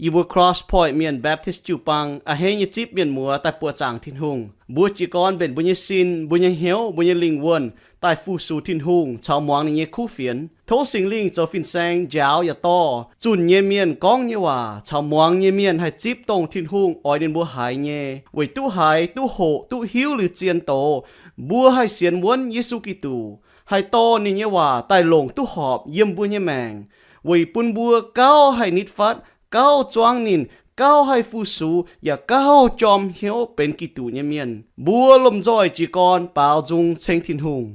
yie mbuo Cross Point Mienh Baptist jiu-baang a'hneiv nyei zipv mienh muoz daaih buoqc zaangc Tin-Hungh. Mbuo jiez gorn mbenc mbuo nyei sin, mbuo nyei hnyouv, mbuo nyei lingh wuonh daaih fu-sux Tin-Hungh caux muangx ninh nyei kuv fienx. Tov Singx Lingh zoux fin-saeng njaaux yaac dorh zunh nyei mienh gorngv nyei waac caux muangx nyei mienh haih zipv dongh Tin-Hungh oix ninh mbuo haiz nyei, weic duqv haiz, duqv hoqc, duqv hiuv liuz zien doz, mbuo haih sienx wuonv Yesu Giduc, haih dorh ninh nyei waac daaih longc duqv horpc yiem mbuo nyei maengc, weic bun mbuo gauh haih nitv fatv, gauh zuangv ninh, gauh haih fu-sux, yaac gauh jorm hnyouv benx Giduc nyei mienh. Mbuo lomh nzoih jiez gorn baaux nzung ceng Tin-Hungh.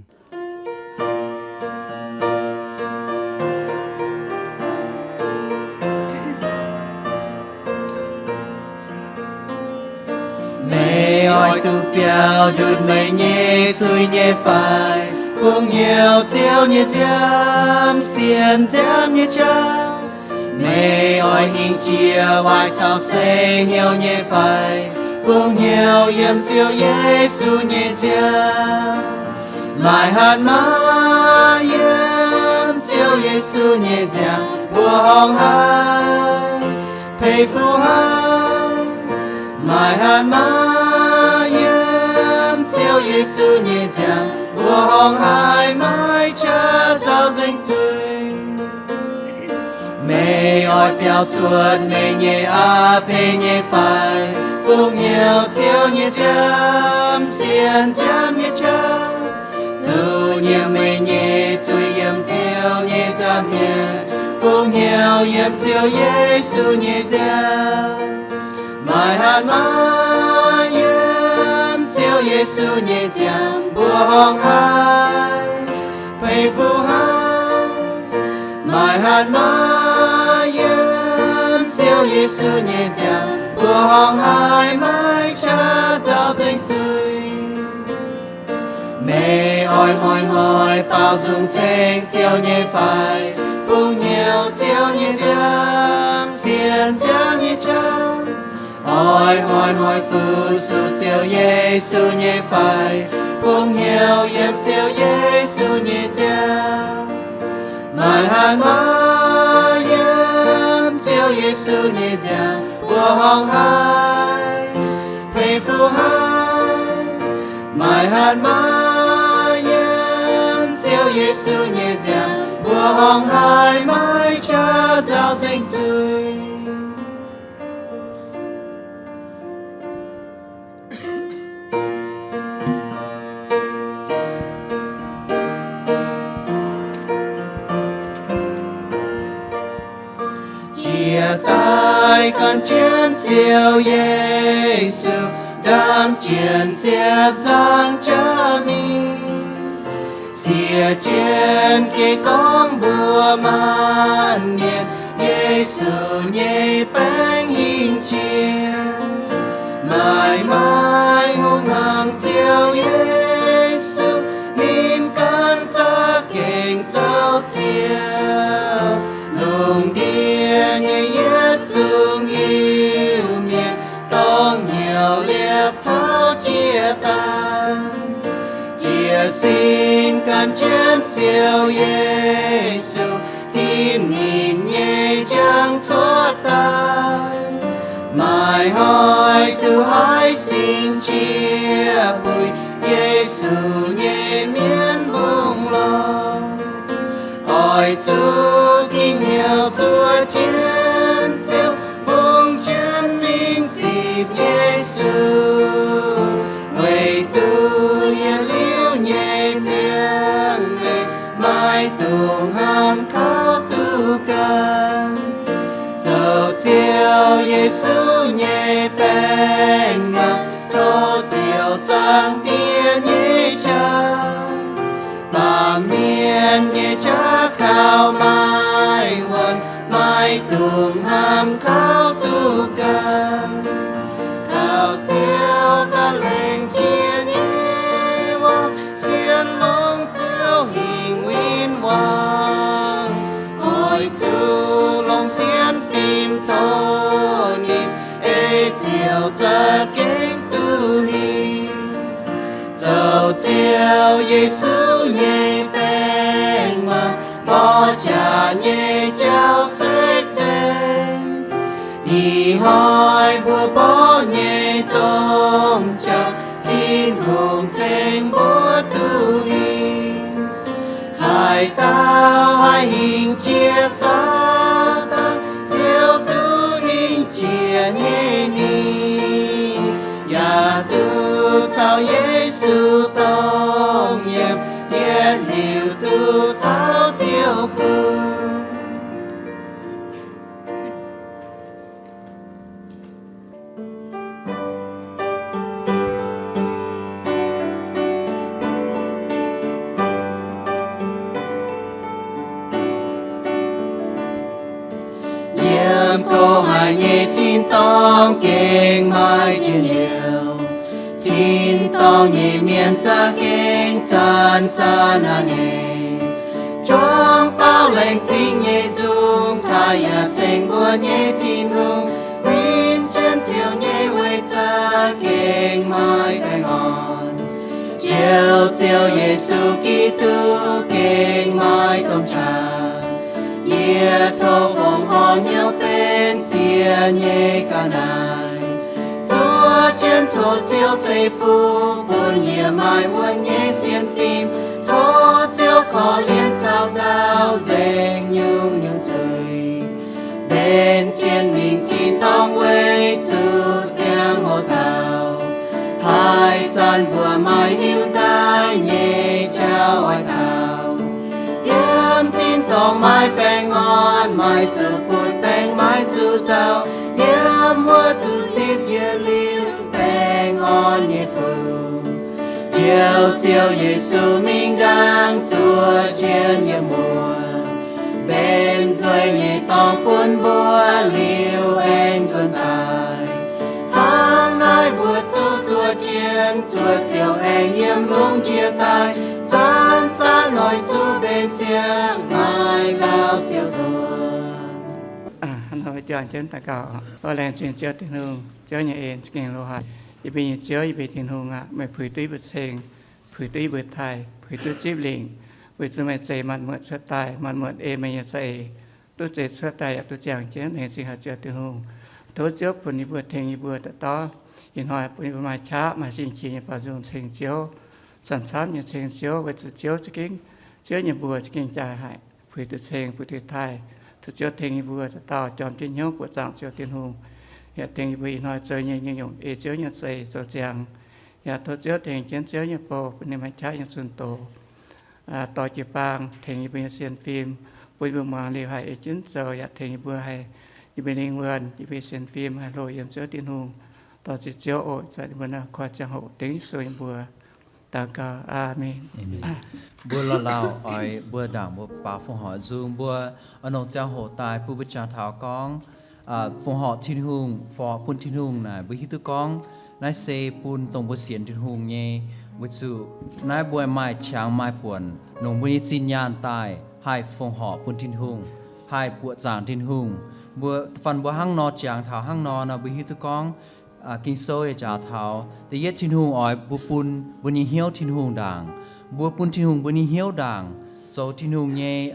Meih oix duqv biaux ndutc meih nyei zuiz nyei fai? Bungx hnyouv Ziouv nyei nziaamv sienx nziaamv nyei jauv. Meih oix hingh jiex waaic caux se hnyouv nyei fai? Bungx hnyouv yiem Ziouv Yesu nyei nziaamv. Maaih hatc maaz yiem Ziouv Yesu nyei nziaamv mbuoqc horngh haic, peix fuqv haic. Maaih hatc maaz yiem Ziouv Yesu nyei nziaamv mbuoqc horngh haic, maiv qaqv nzauh nzengc zuiz. Meih oix biaux cuotv meih nyei aqv peix nyei fai? Bungx hnyouv Ziouv nyei nziaamv sienx nziaamv nyei jauv. Zuqc nyiemc meih nyei zuiz yiem Ziouv nyei nziaamv mienh, bungx hnyouv yiem Ziouv Yesu nyei nziaamv. Maaih hatc maaz yiem Ziouv Yesu nyei nziaamv mbuoqc horngh haic, peix fuqv haic. Maaih hatc maaz yiem Ziouv Yesu nyei nziaamv mbuoqc horngh haic, maiv qaqv nzauh nzengc zuiz. Meih oix hnoi-hnoi baaux nzung ceng Ziouv nyei fai? Bungx hnyouv Ziouv nyei nziaamv sienx nziaamv nyei jauv. Oix hnoi-hnoi fu-sux Ziouv Yesu nyei fai? Bungx hnyouv yiem Ziouv Yesu nyei nziaamv. Maaih hatc maaz yiem Ziouv Yesu nyei nziaamv mbuoqc horngh haic, peix fuqv haic. Maaih hatc maaz yiem Ziouv Yesu nyei nziaamv mbuoqc horngh haic, maiv qaqv nzauh nzengc zuiz. Jiex daaih gan jienv Ziouv Yesu, ndaam jienv ziepc nzaangc jauv mingh. Ciex jienv geh gorngv mbuox maanc mienh, Yesu nyei baengc hingh jiex. Maaih, maaih hungh hnangv Ziouv Yesu, ninh ganh za'gengh zoux Ziouv. Lungh ndiev nyei yietc zungv Iu-Mienh, dongh hnyouv liepc taux jiex daaih, jiez sin gan jienv Ziouv Yesu, hinv ninh nyei njang cuotv daaih. Maaih hnoi duqv haiz sin qiex buih Yesu nyei mienv mbungh lorngh. Oix zuqc ging hnyouv zuov jienv Ziouv, mbungh jienv mingh zipc Yesu. Weic duqv yietc liuz nyei nziang-maengc maiv dungx hnamv kaux duqv ganh. Zoux Ziouv Yesu nyei baengc maah, tov Ziouv Zaangc Diex nyei qaqv. Baamh mienh nyei qaqv kaux maiv wuonc, maiv dungx hnamv kaux duqv ganh. Kaux Ziouv ganh lengc jiex nyei waac, sienx longx Ziouv hingh win-wangc. Oix zuqc longc sienx fim tov ninh, ei Ziouv za'gengh duqv hingh. Zoux Ziouv Yesu nyei baengc maah, mborqv jaax nyei jauv sekv zeiv. Ih hnoi mbuo mborqv nyei domh jauv, Tin-Hungh tengx mbuo duqv hingh. Haaix dauh haih hingh jiex Saadaan, ziouc duqv hingh jiex nyei ni, yaac duqv caux Yesu dongh yiem, yietc liuz duqv caux Ziouv gunv. Yiem go haic nyei tin-dorngh gengh maaih njien-youh. Tin-dorngh nyei mienh za'gengh zanc-zanc a'hneiv, juangc baaux laengz zingh nyei nzung taaih yaac ceng mbuo nyei Tin-Hungh. Huin jienv Ziouv nyei weic za'gengh maaih baengh orn. Njoux Ziouv Yesu Giduc gengh maaih domh qangx. Yie tov fongc horc hnyouv benx ziex nyei ga'naaiv, zuov jienv tov Ziouv ceix fuqv bun yie maaih wuonh nyei sienx fim. Tov Ziouv korv-lienh caux nzauh nzengc nyungc-nyungc zuiz. Mbenc zien mingh tin-dorngh weic zuqc ziangh hoc taux, haaix zanc mbuo maaih hiuv daaih nyei jauv oix taux. Yiem tin-dorngh maaih baengh orn, maaih zuqc butv baengc, maaih zuqc nzauh. Yiem wuov duqv zipv yietc liuz baengh orn nyei fuqv. Njoux Ziouv Yesu mingh ndaangc zuov jienv yiem wuov, mbenc nzueic nyei dorngh bun mbuo liuz aengx nzuonx daaih. Hnangv naaiv mbuo zuqc zuov jienv zuov Ziouv aengx yiem lungh ndiev daaih, zanc-zanc oix zuqc mbenc ziangh maengc ndau Ziouv nzuonx. Hnangv nor jangx jienv daux gaux. Laengz zingh Ziouv Tin-Hungh, Ziouv nyei en za'gengh loz-haic. Yie mbuo nyei Ziouv, yie mbuo Tin-Hungh aac, meih puix duqv yie mbuo ceng, puix duqv yie mbuo taaih, puix duqv zipv lingc, weic zuqc meih zeix maanc muotc cuotv daaih, maanc muotc en meih nyei za'eix, duqv zeix cuotv daaih yaac duqv ziangh jienv. Laengz zingh haic Ziouv Tin-Hungh. Tov Ziouv bun yie mbuo, tengx yie mbuo dauh dauh ih hnoi, bun yie mbuo maaih qaqv maaih sin-qiex nyei baaux nzung ceng Ziouv, camv-camv nyei ceng Ziouv, weic zuqc Ziouv za'gengh, Ziouv nyei mbuox za'gengh jaaix haic, puix duqv ceng, puix duqv taaih. Tov Ziouv tengx yie mbuo dauh dauh jorm jienv hnyouv buoqc zaangc Ziouv Tin-Hungh, yaac tengx yie mbuo ih hnoi zoux nyei nyungc-nyungc ei Ziouv nyei za'eix zoux ziangx. Yaac tov Ziouv tengx jienv Ziouv nyei bou bun ninh maaih qaqv nyei zunh doz dorh jiu-baang, tengx yie mbuo nyei sienx fim, bun yie mbuo muangx liuz haih ei jienv zoux, yaac tengx yie mbuo haih, yie mbuo lingh wuonh, yie mbuo sienx fim haih hlo yiem Ziouv Tin-Hungh. Dorh ziqc Ziouv oc, zanc yie mbuo nor koi ziangh hoc dengv Yesu nyei mbuox daux gaux. Aamen. Mbuo lorz lauh oix mbuo ndaangc mbuo baaux fongc horc nzung, mbuo oix longc ziangh hoc daaih bun mbuo jangx taux gorngv fongc horc Tin-Hungh, fongc horc bun Tin-Hungh naaic, mbuo hiuv duqv gorngv naaiv se bun dongh mbuo sienx Tin-Hungh nyei, weic zuqc naaiv mbuo maaih qangx maaih buonc longc mbuo nyei zinh nyaanh daaih haih fongc horc bun Tin-Hungh, haih buoqc zaangc Tin-Hungh. Mbuo, fanh mbuo hnangv nor jangx taux hnangv nor nor, mbuo hiuv duqv gorngv Ging-Sou yaac jaax taux da'yietv Tin-Hungh oix mbuo bun mbuo nyei hnyouv Tin-Hungh ndaangc. Mbuo bun Tin-Hungh mbuo nyei hnyouv ndaangc, zoux Tin-Hungh nyei,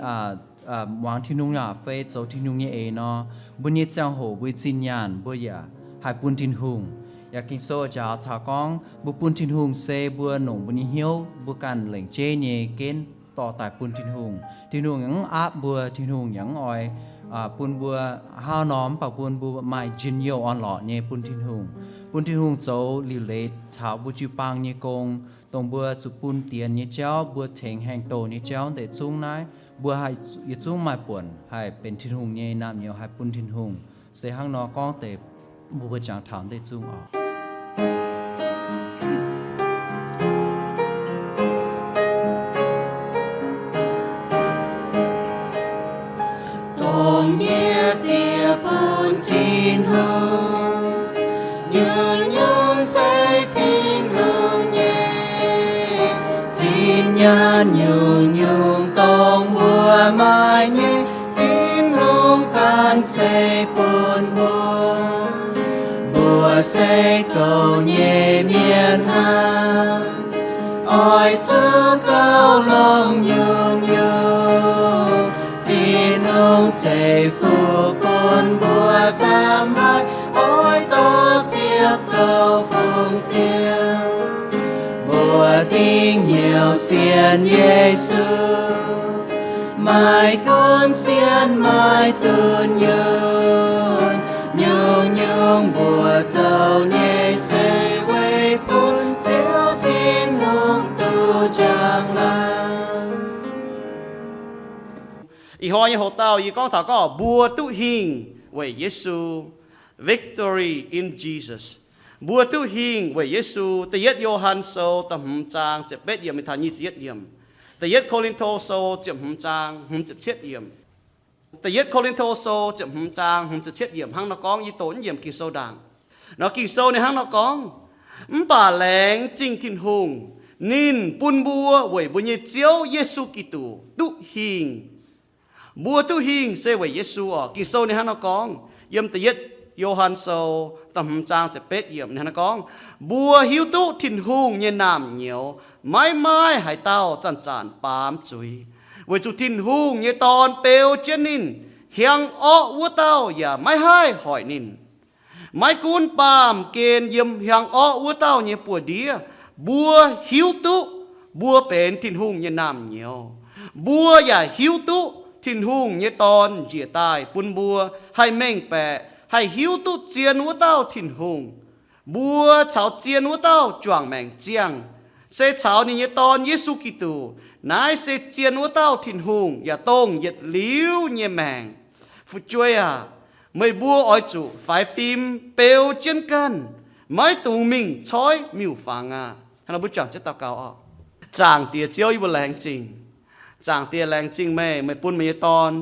muangx Tin-Hungh nyei waac fai zoux Tin-Hungh nyei eix nor, mbuo nyei ziangh hoc, mbuo nyei zinh nyaanh mbuo yaac haih bun Tin-Hungh. Yaac Ging-Sou jaax taux gorngv mbuo bun Tin-Hungh se mbuo longc mbuo nyei hnyouv, mbuo ganh lengc jeiv nyei genv dorh daaih bun Tin-Hungh. Tin-Hungh yaac mv aapv mbuo, Tin-Hungh yaac mv oix bun mbuo haav norm, mv baac bun mbuo maaih njien-youh orn-lorqc nyei bun Tin-Hungh, bun Tin-Hungh zoux liuc leiz caux mbuo jiu-baang nyei gong, dongh mbuo zuqc bun dienx nyei jauv, mbuo tengx haengh douh nyei jauv deix zungv naaiv, mbuo haih yietc zungv maaih buonc haih benx Tin-Hungh nyei naamh nyouz, haih bun Tin-Hungh. Se hnangv nor gorngv deix, mbuo mbuo jangx taux deix zungv oc. Dongh yie ziec bun Tin-Hungh, nyungc-nyungc se Tin-Hungh nyei. Zinh nyaanh nyungc-nyungc dongh mbuo maaih nyei, Tin-Hungh ganh ceix bun mbuo. Mbuo se goux nyei mienh hnangv, oix zuqc goux longx nyungc-nyungc. Tin-Hungh ceix fuqv bun mbuo camv Hnyouv sienx Yesu, maiv gunv sienx maiv dunh yunh, nyungc-nyungc mbuoqc zoux nyei se weic bun Ziouv Tin-Hungh duqv njang-laangc. Ih hnoi nyei hoc-dauh yie gorngv taux gorngv mbuo duqv hingh weic Yesu. Victory in Jesus. Mbuo duqv hingh weic Yesu. Da'yietv Yo^han Sou da'hmz zaang ziepc betv yiemc mingh taux nyic ziepc yietv yiemc. Da'yietv Ko^lin^to Sou ziepc hmz zaang hmz ziepc cietv yiemc. Da'yietv Ko^lin^to Sou ziepc hmz zaang hmz ziepc cietv yiemc hnangv nor gorngv, yie doqc naaiv yiemc Ging-Sou ndaangc. Nor Ging-Sou ninh hnangv nor gorngv, mv baac laengz zingh Tin-Hungh, ninh bun mbuo weic mbuo nyei Ziouv Yesu Giduc duqv hingh. Mbuo duqv hingh se weic Yesu oc. Ging-Sou ninh hnangv nor gorngv, yiem da'yietv Yo^han Sou da'hmz zaang ziepc betv yiemc ninh hnangv nor gorngv, mbuo hiuv duqv Tin-Hungh nyei naamh nyouz maiv maaih haaix dauh zanc-zanc baamz zuiz, weic zuqc Tin-Hungh nyei Dorn beu jienv ninh. Hiaang orqv wuov dauh yaac maiv haih hoic ninh. Maiv gunv baamh gen yiem hiaang orqv wuov dauh nyei buoz-ndiev, mbuo hiuv duqv mbuo benx Tin-Hungh nyei naamh nyouz. Mbuo yaac hiuv duqv Tin-Hungh nyei Dorn njiec daaih bun mbuo haih mengh baeqc, haih hiuv duqv zien wuov dauh Tin-Hungh. Mbuo caux zien wuov dauh juangc maengc ziangh, se caux ninh nyei Dorn, Yesu Giduc. Naaiv se zien wuov dauh Tin-Hungh yaac dongh yietc liuz nyei maengc. Fu'jueiv aac, meih mbuo oix zuqc faix fim beu jienv ganh, maiv dungx mingh coiv miuc-fangx aqv. Hnangv nor mbuo juangc jienv daux gaux oc. Zaangc Diex Ziouv, yie mbuo laengz zingh. Zaangc Diex, laengz zingh meih, meih bun meih nyei Dorn,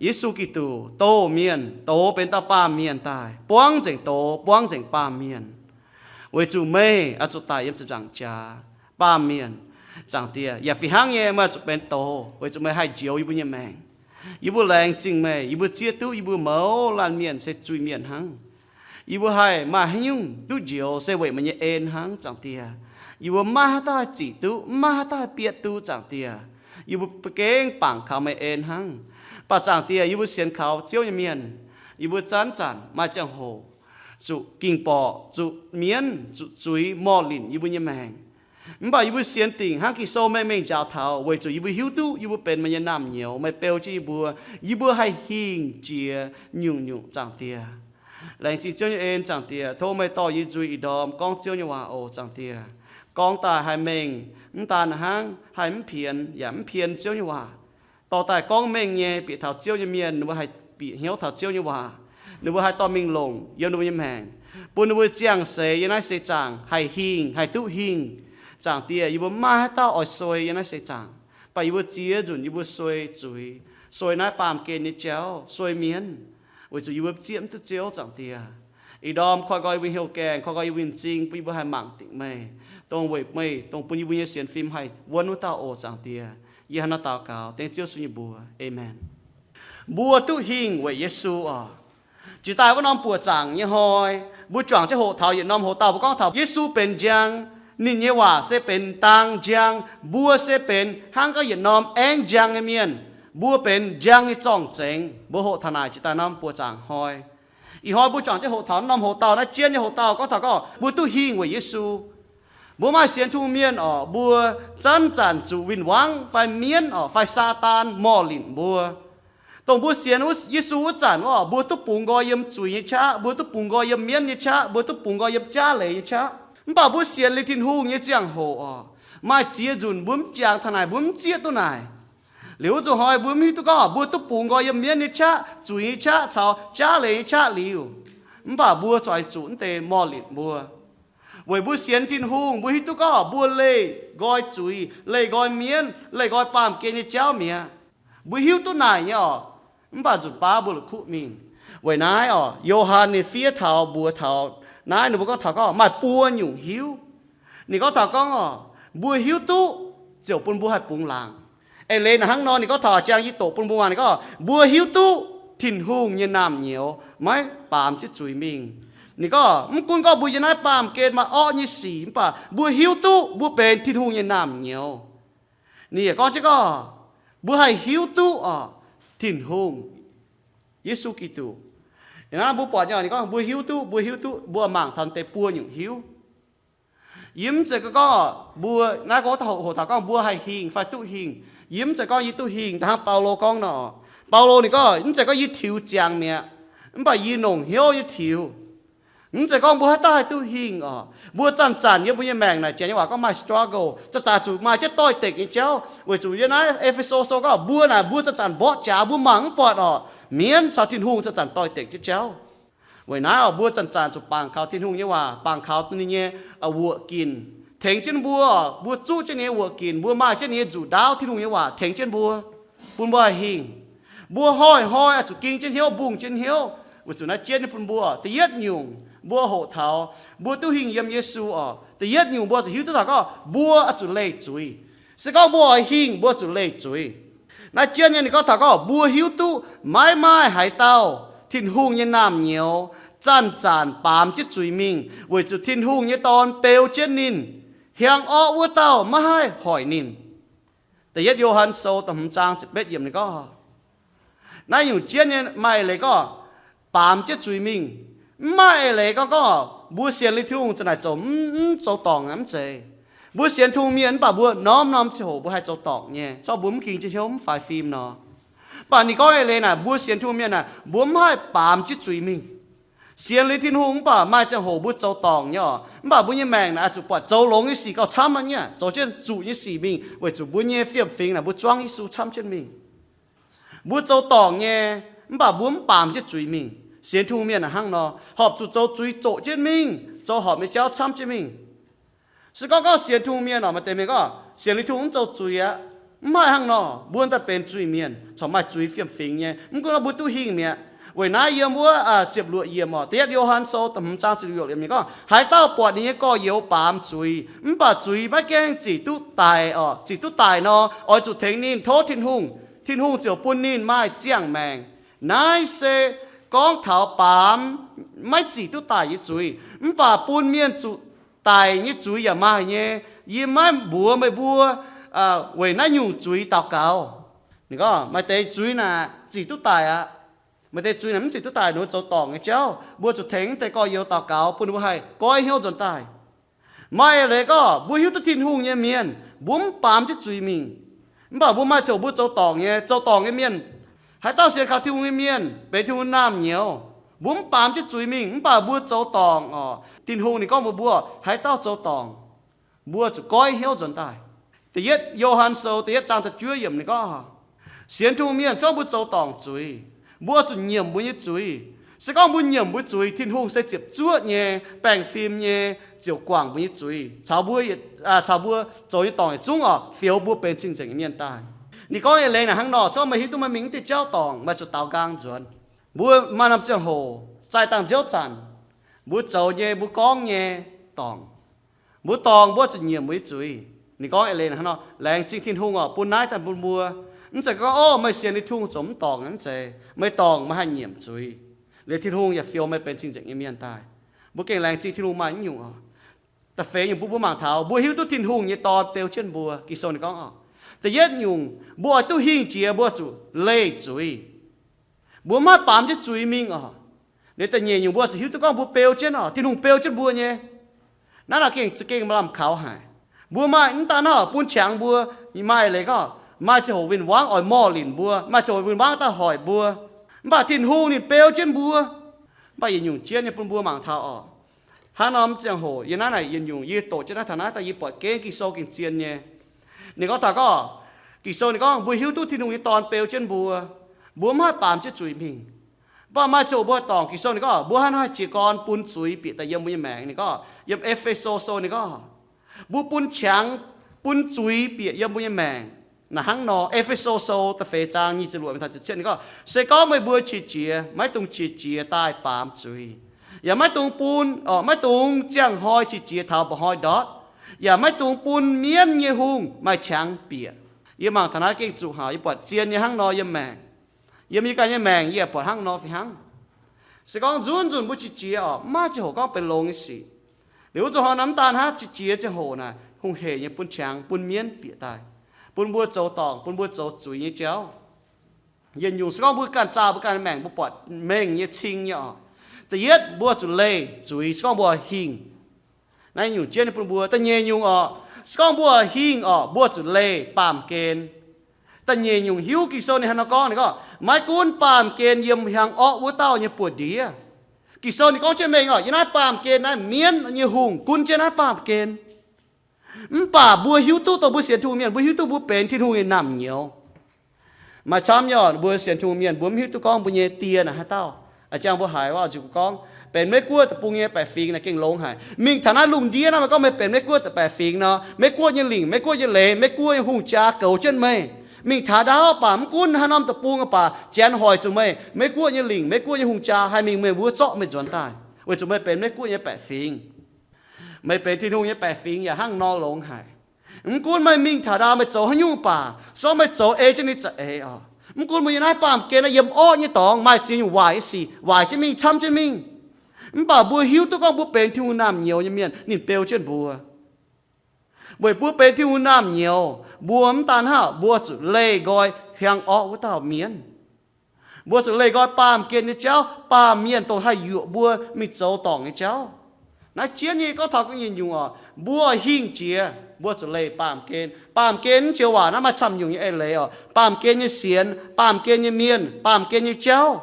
Yesu Giduc, doz mienh, doz benx dauh baamh mienh daaih, buangv nzengc doz, buangv nzengc baamh mienh, weic zuqc meih oix zuqc daic yiem ziepc nzaangc jaax, baamh mienh. Zaangc Diex, yaac fih hnangv nyei, meih oix zuqc benx doz weic zuqc meih haih njoux yie mbuo nyei maengc. Yie mbuo laengz zingh meih, yie mbuo zieqv duqv yie mbuo mouz laanh mienh se zuiz-mienh hnangv. Yie mbuo haih maaih haaix nyungc duqv njoux se weic meih nyei en hnangv, Zaangc Diex. Yie mbuo maiv maaih haaix dauh haih zic duqv, maiv maaih haaix dauh haih bietv duqv, Zaangc Diex. Yie mbuo za'gengh bangc kaux meih en hnangv. Mv baac Zaangc Diex, yie mbuo sienx kaux Ziouv nyei mienh, yie mbuo zanc-zanc maaih ziangh hoc zuqc ging-borqc, zuqc mienv, zuqc zuiz morh linc yie mbuo nyei maengc. Mv baac yie mbuo sienx dingc hnangv Ging-Sou mengh mengh njaaux taux, weic zuqc yie mbuo hiuv duqv yie mbuo benx meih nyei naamh nyouz, meih beu jienv yie mbuo, yie mbuo haih hingh jiex nyungc-nyungc, Zaangc Diex. Laengz zingh Ziouv nyei en, Zaangc Diex. Tov meih dorh yie nzuih ih ndorm gorngv Ziouv nyei waac oc, Zaangc Diex. Gorngv daaih haih mengh, mv daan hnangv haih mv pienx yaac mv pien Ziouv nyei waac. Dorh daaih gorngv mengh nyei bieqc taux Ziouv nyei mienh, ninh mbuo haih bieqc hnyouv taux Ziouv nyei waac. Ninh mbuo haih dorh mingh longc yiem ninh mbuo nyei maengc, bun ninh mbuo ziangh seix yiem naaiv seix zaangc haih hingh, haih duqv hingh. Zaangc Diex, yie mbuo maiv maaih haaix dauh oix suei yiem naaiv seix zaangc, mv baac yie mbuo ziex nzunc yie mbuo suei zuiz, suei naaiv baamh gen nyei jauv, suei mienv, weic zuqc yie mbuo zieqv mv duqv Ziouv, Zaangc Diex. Ih ndorm koi nqoi yie mbuo hnyouv gaengh, koi nqoi yie mbuo nyei m'zing, bun yie mbuo haih mangc dingc meih, dongh weic meih, dongh bun yie mbuo nyei sienx fim haih wuonv wuov dauh oc, Zaangc Diex. Yie hnangv naaiv daux gaux dengv Ziouv Yesu nyei mbuox. Aamen. Mbuo duqv hingh weic Yesu oc. Jiex daaih wuov norm buoqc zaangc nyei hnoi, mbuo juangc jienv hoqc taux yietc norm hoc-dauh, mbuo gorngv taux Yesu benx njang. Ninh nyei waac se benx dang njang. Mbuo se benx hnangv gorngv yietc norm aengv njang nyei mienh. Mbuo benx njang nyei zorng-zengx. Mbuo hoqc taux naaic jiex daaih norm buoqc zaangc hnoi. Ih hnoi mbuo juangc jienv hoqc taux norm hoc-dauh naaiv, jienv nyei hoc-dauh gorngv taux gorngv mbuo duqv hingh weic Yesu. Mbuo maaih sienx Tin-Hungh mienh oc, mbuo zanc-zanc zuqc win-wangv fai mienv oc fai Saadaan morh linc mbuo. Dongh mbuo sienx Yesu wuov zanc oc, mbuo duqv bungx nqoi yiem zuiz nyei qaqv, mbuo duqv bungx nqoi yiem mienv nyei qaqv, mbuo duqv bungx nqoi yiem jaav leiz nyei qaqv. Mv baac mbuo sienx liuz Tin-Hungh nyei ziangh hoc oc, maaih ziex nzunc mbuo mv jangx taux naaic, mbuo mv zieqv duqv naaic. Liuz wuov nzunc hnoi mbuo mv hiuv duqv gorngv mbuo duqv bungx nqoi yiem mienv nyei qaqv, zuiz nyei qaqv caux jaav leiz nyei qaqv liuz. Mv baac mbuo zuqc oix zuqc mv deix morh linc mbuo. Weic mbuo sienx Tin-Hungh, mbuo hiuv duqv gorngv mbuo leih nqoi zuiz, leih nqoi mienv, leih nqoi baamh gen nyei jauv mi'aqv. Mbuo hiuv duqv naaic nyei oc. Mv baac nzunc baav mbuo la'kuqv mingh. Weic naaiv oc, Yo^han ninh fiev taux mbuox taux naaiv, ninh mbuo gorngv taux gorngv maaih buo nyungc hiuv. Ninh gorngv taux gorngv oc, mbuo hiuv duqv ziouc bun mbuo haih bungx laangc. Eix leiz naaic hnangv nor, ninh gorngv taux jang yie doqc bun mbuo muangx, ninh gorngv mbuo hiuv duqv Tin-Hungh nyei naamh nyouz maiv baamz jienv zuiz mingh. Ninh gorngv mv gunv gorngv mbuo yiem naaiv baamh gen maaih orqv nyei sic, mv baac mbuo hiuv duqv mbuo benx Tin-Hungh nyei naamh nyouz. Ninh yaac gorngv jienv gorngv mbuo haih hiuv duqv oc, Tin-Hungh, Yesu Giduc. Ih hnoi mbuo buatc nyei, ninh gorngv mbuo hiuv duqv, mbuo hiuv duqv, mbuo mangc taux deix buo nyungc hiuv. Yie mv zeiz gorngv mbuo, naaiv gorngv hoqc taux gorngv mbuo haih hingh fai duqv hingh. Yie mv zeiz gorngv yie duqv hingh da'hnangv Baulo gorngv nor. Baulo ninh gorngv mv zeiz gorngv yie tiux ziangx mi'aqv, mv baac yie nongc hnyouv nyei tiux. Mv zeiz gorngv mbuo haaix dauh haih duqv hingh oc. Mbuo zanc-zanc yiem mbuo nyei maengc naaic, janx nyei waac gorngv maaih struggle, zanc-zanc zuqc maaih jienv doix-dekc nyei jauv. Weic zuqc yiem naaiv E^fe^so Sou gorngv mbuo naaic mbuo zanc-zanc mborqv jaax, mbuo mangc mv buatc oc, mienv caux Tin-Hungh zanc-zanc doix-dekc jienv jauv. Weic naaiv oc, mbuo zanc-zanc zuqc bangc kaux Tin-Hungh nyei waac, bangc kaux ninh nyei wuoqc ginc tengx jienv mbuo. Mbuo zuqv jienv ninh nyei wuoqc ginc, mbuo maaih jienv ninh nyei nzuqc ndaauv, Tin-Hungh nyei waac tengx jienv mbuo, bun mbuo haih hingh. Mbuo hnoi-hnoi oix zuqc ging jienv hnyouv, mbungh jienv hnyouv, weic zuqc naaiv jienv nyei bun mbuo. Da'yietv nyungc, mbuo hoqc taux mbuo duqv hingh yiem Yesu oc. Da'yietv nyungc mbuo zuqc hiuv duqv taux gorngv mbuo oix zuqc leih zuiz. Se gorngv mbuo oix hingh, mbuo zuqc leih zuiz. Naaiv jienv nyei ninh gorngv taux gorngv mbuo hiuv duqv maiv maaih haaix dauh Tin-Hungh nyei naamh nyouz zanc-zanc baamz jienv zuiz mingh, weic zuqc Tin-Hungh nyei Dorn beu jienv ninh. Hiaang orqv wuov dauh maiv haih hoic ninh. Da'yietv Yo^han Sou da'hmz zaang ziepc betv yiemc ninh gorngv, naaiv nyungc jienv nyei maaih leiz gorngv baamz jienv zuiz mingh. Mv maaih eix leiz gorngv, gorngv mbuo sienx liuz Tin-Hungh za'naaic zoux mv, mv zoux dorngc aqv, mv zeiz. Mbuo sienx Tin-Hungh mienh mv baac mbuo norm-norm ziangh hoc mbuo haih zoux dorngc nyei, se gorngv mbuo mv ging jienv hnyouv, mv faix fim nor. Mv baac ninh gorngv eix leiz naaic, mbuo sienx Tin-Hungh mienh naaic, mbuo mv haih baamz jienv zuiz mingh. Sienx liuz Tin-Hungh mv baac maaih ziangh hoc mbuo zoux dorngc nyei oc. Mv baac mbuo nyei maengc naaic oix zuqc buatc zoux longx nyei sic gauh camv aqv nyei, zoux jienv zuqc nyei sic mingh, weic zuqc mbuo nyei fiem-fingx naaic mbuo zuangv Yesu camv jienv mingh. Mbuo zoux dorngc nyei, mv baac mbuo mv baamz jienv zuiz mingh. Sienx Tin-Hungh mienh naaic hnangv nor, horpc zuqc zoux zuiz zoqc jienv mingh, zoux horpc nyei jauv camv jienv mingh. Se gorngv gorngv sienx Tin-Hungh mienh oc, maaih deix mienh gorngv sienx liuz Tin-Hungh mv zoux zuiz aqv. Mv haih hnangv nor, mbuo daaih benx zuiz-mienh, corc maaih zuiz fiem-fingx nyei. Mv gunv nor mbuo duqv hingh mi'aqv. Weic naaiv yiem wuov ziepc luoqc yiemc oc, da'yietv Yo^han Sou da'hmz zaang ziepc luoqc yiemc ninh gorngv, haaix dauh buatc ninh nyei gorx-youz baamz zuiz, mv baac zuiz maiv gaengh zic duqv daic oc, zic duqv daic nor, oix zuqc tengx ninh tov Tin-Hungh, Tin-Hungh ziouc bun ninh maaih ziangh maengc. Naaiv se gorngv taux baamz maiv zic duqv daic nyei zuiz, mv baac bun mienh zuqc daic nyei zuiz yaac maaih nyei. Yie maiv mbuox meih mbuo weic naaiv nyungc zuiz daux gaux. Ninh gorngv maaih deix zuiz naaic zic duqv daic aqv. Maaih deix zuiz naaic mv zic duqv daic, ninh mbuo zoux dorngc nyei jauv. Mbuo zuqc tengx deix gorx-youz daux gaux bun ninh mbuo haih goiv hnyouv nzuonx daaih. Maaih eix leiz gorngv mbuo hiuv duqv Tin-Hungh nyei mienh, mbuo mv baamz jienv zuiz mingh. Mv baac mbuo maaih ziangh hoc mbuo zoux dorngc nyei, zoux dorngc nyei mienh, haaix dauh sienx kaux Tin-Hungh nyei mienh benx Tin-Hungh naamh nyouz, mbuo mv baamz jienv zuiz mingh. Mv baac mbuo zoux dorngc oc, Tin-Hungh ninh gorngv mbuox mbuo, haaix dauh zoux dorngc, mbuo zuqc goiv hnyouv nzuonx daaih. Da'yietv Yo^han Sou da'yietv zaang da'juov yiemc ninh gorngv, sienx Tin-Hungh mienh se gorngv mbuo zoux dorngc zuiz, mbuo zuqc nyiemc mbuo nyei zuiz. Se gorngv mbuo nyiemc mbuo zuiz, Tin-Hungh se ziepc zuoqv nyei, baengh fim nyei, ziouc guangc mbuo nyei zuiz caux mbuo, caux mbuo zoux nyei dorngc yietc zungv oc, fioux mbuo benx cing-nzengc nyei mienh daaih. Ninh gorngv eix leiz naaic hnangv nor, se gorngv meih hiuv duqv meih mingh mv diuh jauv dorngc, meih zuqc daaux nqaang nzuonx. Mbuo maaih norm ziangh hoc zaih dangh nziouv zanc, mbuo zoux nyei, mbuo gorngv nyei dorngc. Mbuo dorngc, mbuo zuqc nyiemc mbuo nyei zuiz. Ninh gorngv eix leiz hnangv nor, laengz zingh Tin-Hungh oc, bun naaiv daaih bun mbuo. Mv zeiz gorngv, ov, meih sienx liuz Tin-Hungh ziouc mv dorngc, mv zeiz. Meih dorngc, meih haih nyiemc zuiz, liuz Tin-Hungh yaac fioux meih benx cing-nzengc nyei mienh daaih. Mbuo gengh laengz zingh Tin-Hungh maaih naaiv nyungc oc. Da'feix nyungc bun mbuo mangc taux mbuo hiuv duqv Tin-Hungh nyei Dorn beu jienv mbuo. Ging-Sou ninh gorngv oc, da'yietv nyungc, mbuo oix duqv hingh jiex mbuo zuqc leih zuiz. Mbuo mv haih baamz jienv zuiz mingh oc. Liuz da'nyeic nyungc mbuo zuqc hiuv duqv gorngv mbuo beu jienv oc, Tin-Hungh beu jienv mbuo nyei. Naaiv nor gengh za'gengh maaih lamh kaux haic. Mbuo maaih mv daan hnangv bun qangx mbuo, maaih eix leiz gorngv maaih ziangh hoc win-wangv oix morh linc mbuo, maaih ziangh hoc win-wangv daaih hoic mbuo. Mv baac Tin-Hungh ninh beu jienv mbuo. Mv baac yietc nyungc jienv nyei bun mbuo mangc taux oc. Hnangv norm ziangh hoc yie naaiv naaic yietc nyungc yie doqc jienv naaiv taux naaiv daaih yie buatc gengh Ging-Sou gengh zien nyei. Ninh gorngv taux gorngv, Ging-Sou ninh gorngv mbuo hiuv duqv Tin-Hungh nyei Dorn beu jienv mbuo, mbuo mv haih baamz jienv zuiz mingh. Mv baac maaih ziangh hoc mbuo haih dorngc, Ging-Sou ninh gorngv mbuo hnangv haaix jiez gorn bun zuiz bieqc daaih yiem mbuo nyei maengc. Ninh gorngv yiem E^fe^so Sou ninh gorngv, mbuo bun qangx, bun zuiz bieqc yiem mbuo nyei maengc. Naaic hnangv nor, E^fe^so Sou da'feix zaang nyic ziepc luoqc mingh taux ziepc cietv ninh gorngv, se gorngv meih mbuo qiex jiez, maiv dungx qiex jiez daaih baamz zuiz, yaac maiv dungx bun, maiv dungx ziangh hnoi qiex jiez taux mba'hnoi ndortv, yaac maiv dungx bun mienv nyei hungh maaih qangx bieqc. Yie mangc taux naaiv gengh zuqc haic, yie buatc zien nyei hnangv nor yiem maengc. Yiem yie ganh nyei maengc yie yaac buatc hnangv nor fih hnangv. Se gorngv nzunc nzunc mbuo qiex jiez oc, mv maaih ziangh hoc gorngv benx longx nyei sic. Liuz wuov zuqc hnoi naaiv mv daan hnangv, qiex jiez ziangh hoc naaic hungh heic nyei bun qangx, bun mienv bieqc daaih, bun mbuo zoux dorngc, bun mbuo zoux zuiz nyei jauv. Yietc nyungc se gorngv mbuo ganh zaah mbuo ganh maengc, mbuo buatc mengh nyei cing nyei oc. Da'yietv, mbuo zuqc leih zuiz se gorngv mbuo hingh. Naaiv nyungc jienv nyei bun mbuo. Da'nyeic nyungc orqc, se gorngv mbuo hingh orqc, mbuo zuqc leih baamh gen. Da'nyeic nyungc hiuv Ging-Sou ninh hnangv nor gorngv, ninh gorngv, maiv gunv baamh gen yiem hiaang orqv wuov dauh nyei buoz-ndiev. Ging-Sou ninh gorngv jienv mengh orqc, yiem naaiv baamh gen naaiv mienv nyei hungh gunv jienv naaiv baamh gen. Mv baac mbuo hiuv duqv dongh mbuo sienx Tin-Hungh mienh, mbuo hiuv duqv mbuo benx Tin-Hungh nyei naamh nyouz. Maaih camv nyei orqc, mbuo sienx Tin-Hungh mienh mbuo mv hiuv duqv gorngv mbuo nyei die naaic haaix dauh. A'jang mbuo haiz waac njiec gorngv, benx Meiv Guoqv deic-bung nyei baeqc fingx naaic gengh longx haic. Mingh taux naaiv lungh ndiev naaiv, meih gorngv meih benx Meiv Guoqv deic-bung baeqc fingx nor, Meiv Guoqv nyei lingc, Meiv Guoqv nyei leiz, Meiv Guoqv nyei hungh jaa goux jienv meih. Mingh taux ndaauv baac mv gunv haaix norm deic-bung baac, janx hoic zuqc meih, Meiv Guoqv nyei lingc, Meiv Guoqv nyei hungh jaa haih mingh meih wuov zorqv meih nzuonx daaih, weic zuqc meih benx Meiv Guoqv nyei baeqc fingx. Meih benx Tin-Hungh nyei baeqc fingx yaac hnangv nor longx haic. Mv gunv meih mingh taux ndaauv meih zoux haaix nyungc baac, se gorngv meih zoux ei jienv ninh za'eix orqc, mv gunv mbuo nyei naaiv baamh gen naaiv yiem orqv nyei dorngx maaih ziex nyungc waaic nyei sic waaic jienv mingh, camv jienv mingh, mv baac mbuo hiuv duqv gorngv mbuo benx Tin-Hungh naamh nyouz nyei mienh, ninh beu jienv mbuo. Weic mbuo benx Tin-Hungh naamh nyouz, mbuo mv daan hnangv, mbuo zuqc leih nqoi hiaang orqv wuov dauh mienv. Mbuo zuqc leih nqoi baamh gen nyei jauv, baamh mienh dongh haih yuoqc mbuo mingh zoux dorngc nyei jauv. Naaiv jienv nyei gorngv taux ga'nyiec nyungc orqc, mbuo hingh jiex mbuo zuqc leih baamh gen. Baamh gen mv joux waac naaiv maaih camv nyungc nyei eix leiz orqc, baamh gen nyei sienx, baamh gen nyei mienh, baamh gen nyei jauv,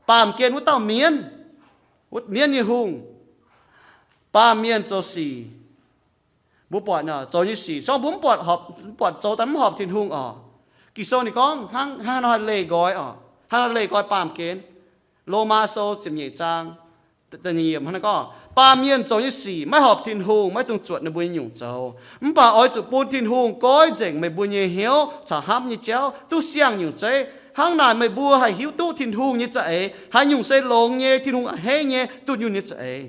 baamh gen wuov dauh mienv, wuov mienv nyei hungh, baamh mienh zoux sic. Mbuo buatc zoux nyei sic, se gorngv mbuo mv buatc horpc, mv buatc zoux daaih mv horpc Tin-Hungh orqc, Ging-Sou ninh gorngv hnangv, hnangv haaix nor haih leih nqoi orqc, hnangv haaix nor leih nqoi baamh gen. Lomaa Sou ziepc nyeic zaang da'nyeic yiemc hnangv naaiv gorngv, baamh mienh zoux nyei sic maiv horpc Tin-Hungh, maiv dungx zuotc ninh mbuo nyei nyungc zoux. Mv baac oix zuqc bun Tin-Hungh goiv nzengc meih mbuo nyei hnyouv caux hnamv nyei jauv duqv siang-nyungc zeiv. Hnangv naaic meih mbuo haih hiuv duqv Tin-Hungh nyei za'eix haaix nyungc se longx nyei, Tin-Hungh a'hneiv nyei, dunh yunh nyei za'eix.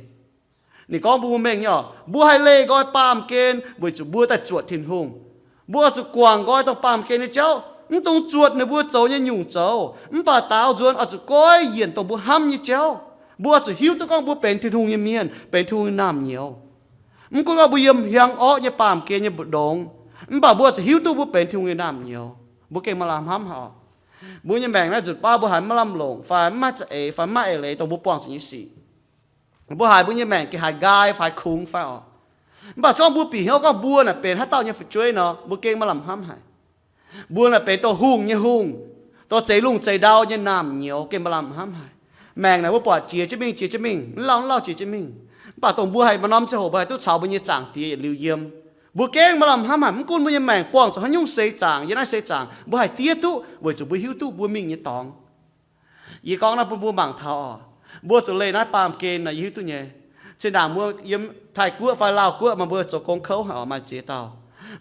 Ninh gorngv mbuo mengh nyei orqc, mbuo haih leih nqoi baamh gen weic zuqc mbuo daaih zuotc Tin-Hungh. Mbuo oix zuqc guangc nqoi dongh baamh gen nyei jauv, mv dungx zuotc ninh mbuo zoux nyei nyungc zoux, mv baac daaux nzuonx oix zuqc goiv yienc dongh mbuo hnamv nyei jauv. Mbuo oix zuqc hiuv duqv gorngv mbuo benx Tin-Hungh nyei mienh, benx Tin-Hungh nyei naamh nyouz. Mv gunv gorngv mbuo yiem hiaang orqv nyei baamh gen nyei mbu'ndongx, mv baac mbuo oix zuqc hiuv duqv mbuo benx Tin-Hungh nyei naamh nyouz. Mbuo gengh maaih lamh hnamv haic orqc. Mbuo nyei maengc naaiv nzunc baav mbuo haiz maiv lamh longc fai maiv maaih za'eix fai maiv maaih eix leiz dongh mbuo buangh zuqc nyei sic. Mbuo haiz mbuo nyei maengc gengh haiz nqaai fai kungx fai orqc. Mv baac se gorngv mbuo bieqc hnyouv gorngv mbuo naaic benx haaix dauh nyei fu'jueiv nor, mbuo gengh maaih lamh hnamv haic. Mbuo naaic benx dongh hungh nyei hungh, dongh zeix lungh zeix ndau nyei naamh nyouz, gengh maaih lamh hnamv haic. Maengc naaic mbuo buatc jiex jienv mingh, jiex jienv mingh, mv lauh mv lauh jiex jienv mingh. Mv baac dongh mbuo haih maaih norm ziangh hoc mbuo haih duqv caux mbuo nyei Zaangc Diex yietc liuz yiem. Mbuo gengh maaih lamh hnamv haic, mv gunv mbuo nyei maengc buangh zuqc haaix nyungc seix zaangc, yiem naaiv seix zaangc mbuo haih diev duqv weic zuqc mbuo hiuv duqv mbuo mingh nyei dorngx. Yie gorngv naaiv bun mbuo mangc taux oc. Mbuo zuqc leih naaiv baamh gen nor, yie hiuv duqv nyei. Zinh ndaangc mbuo yiem Taiv-Guoqv fai Laauv-Guoqv maaih mbuo zoux gong kouv haic oc, maaih ziex dauh.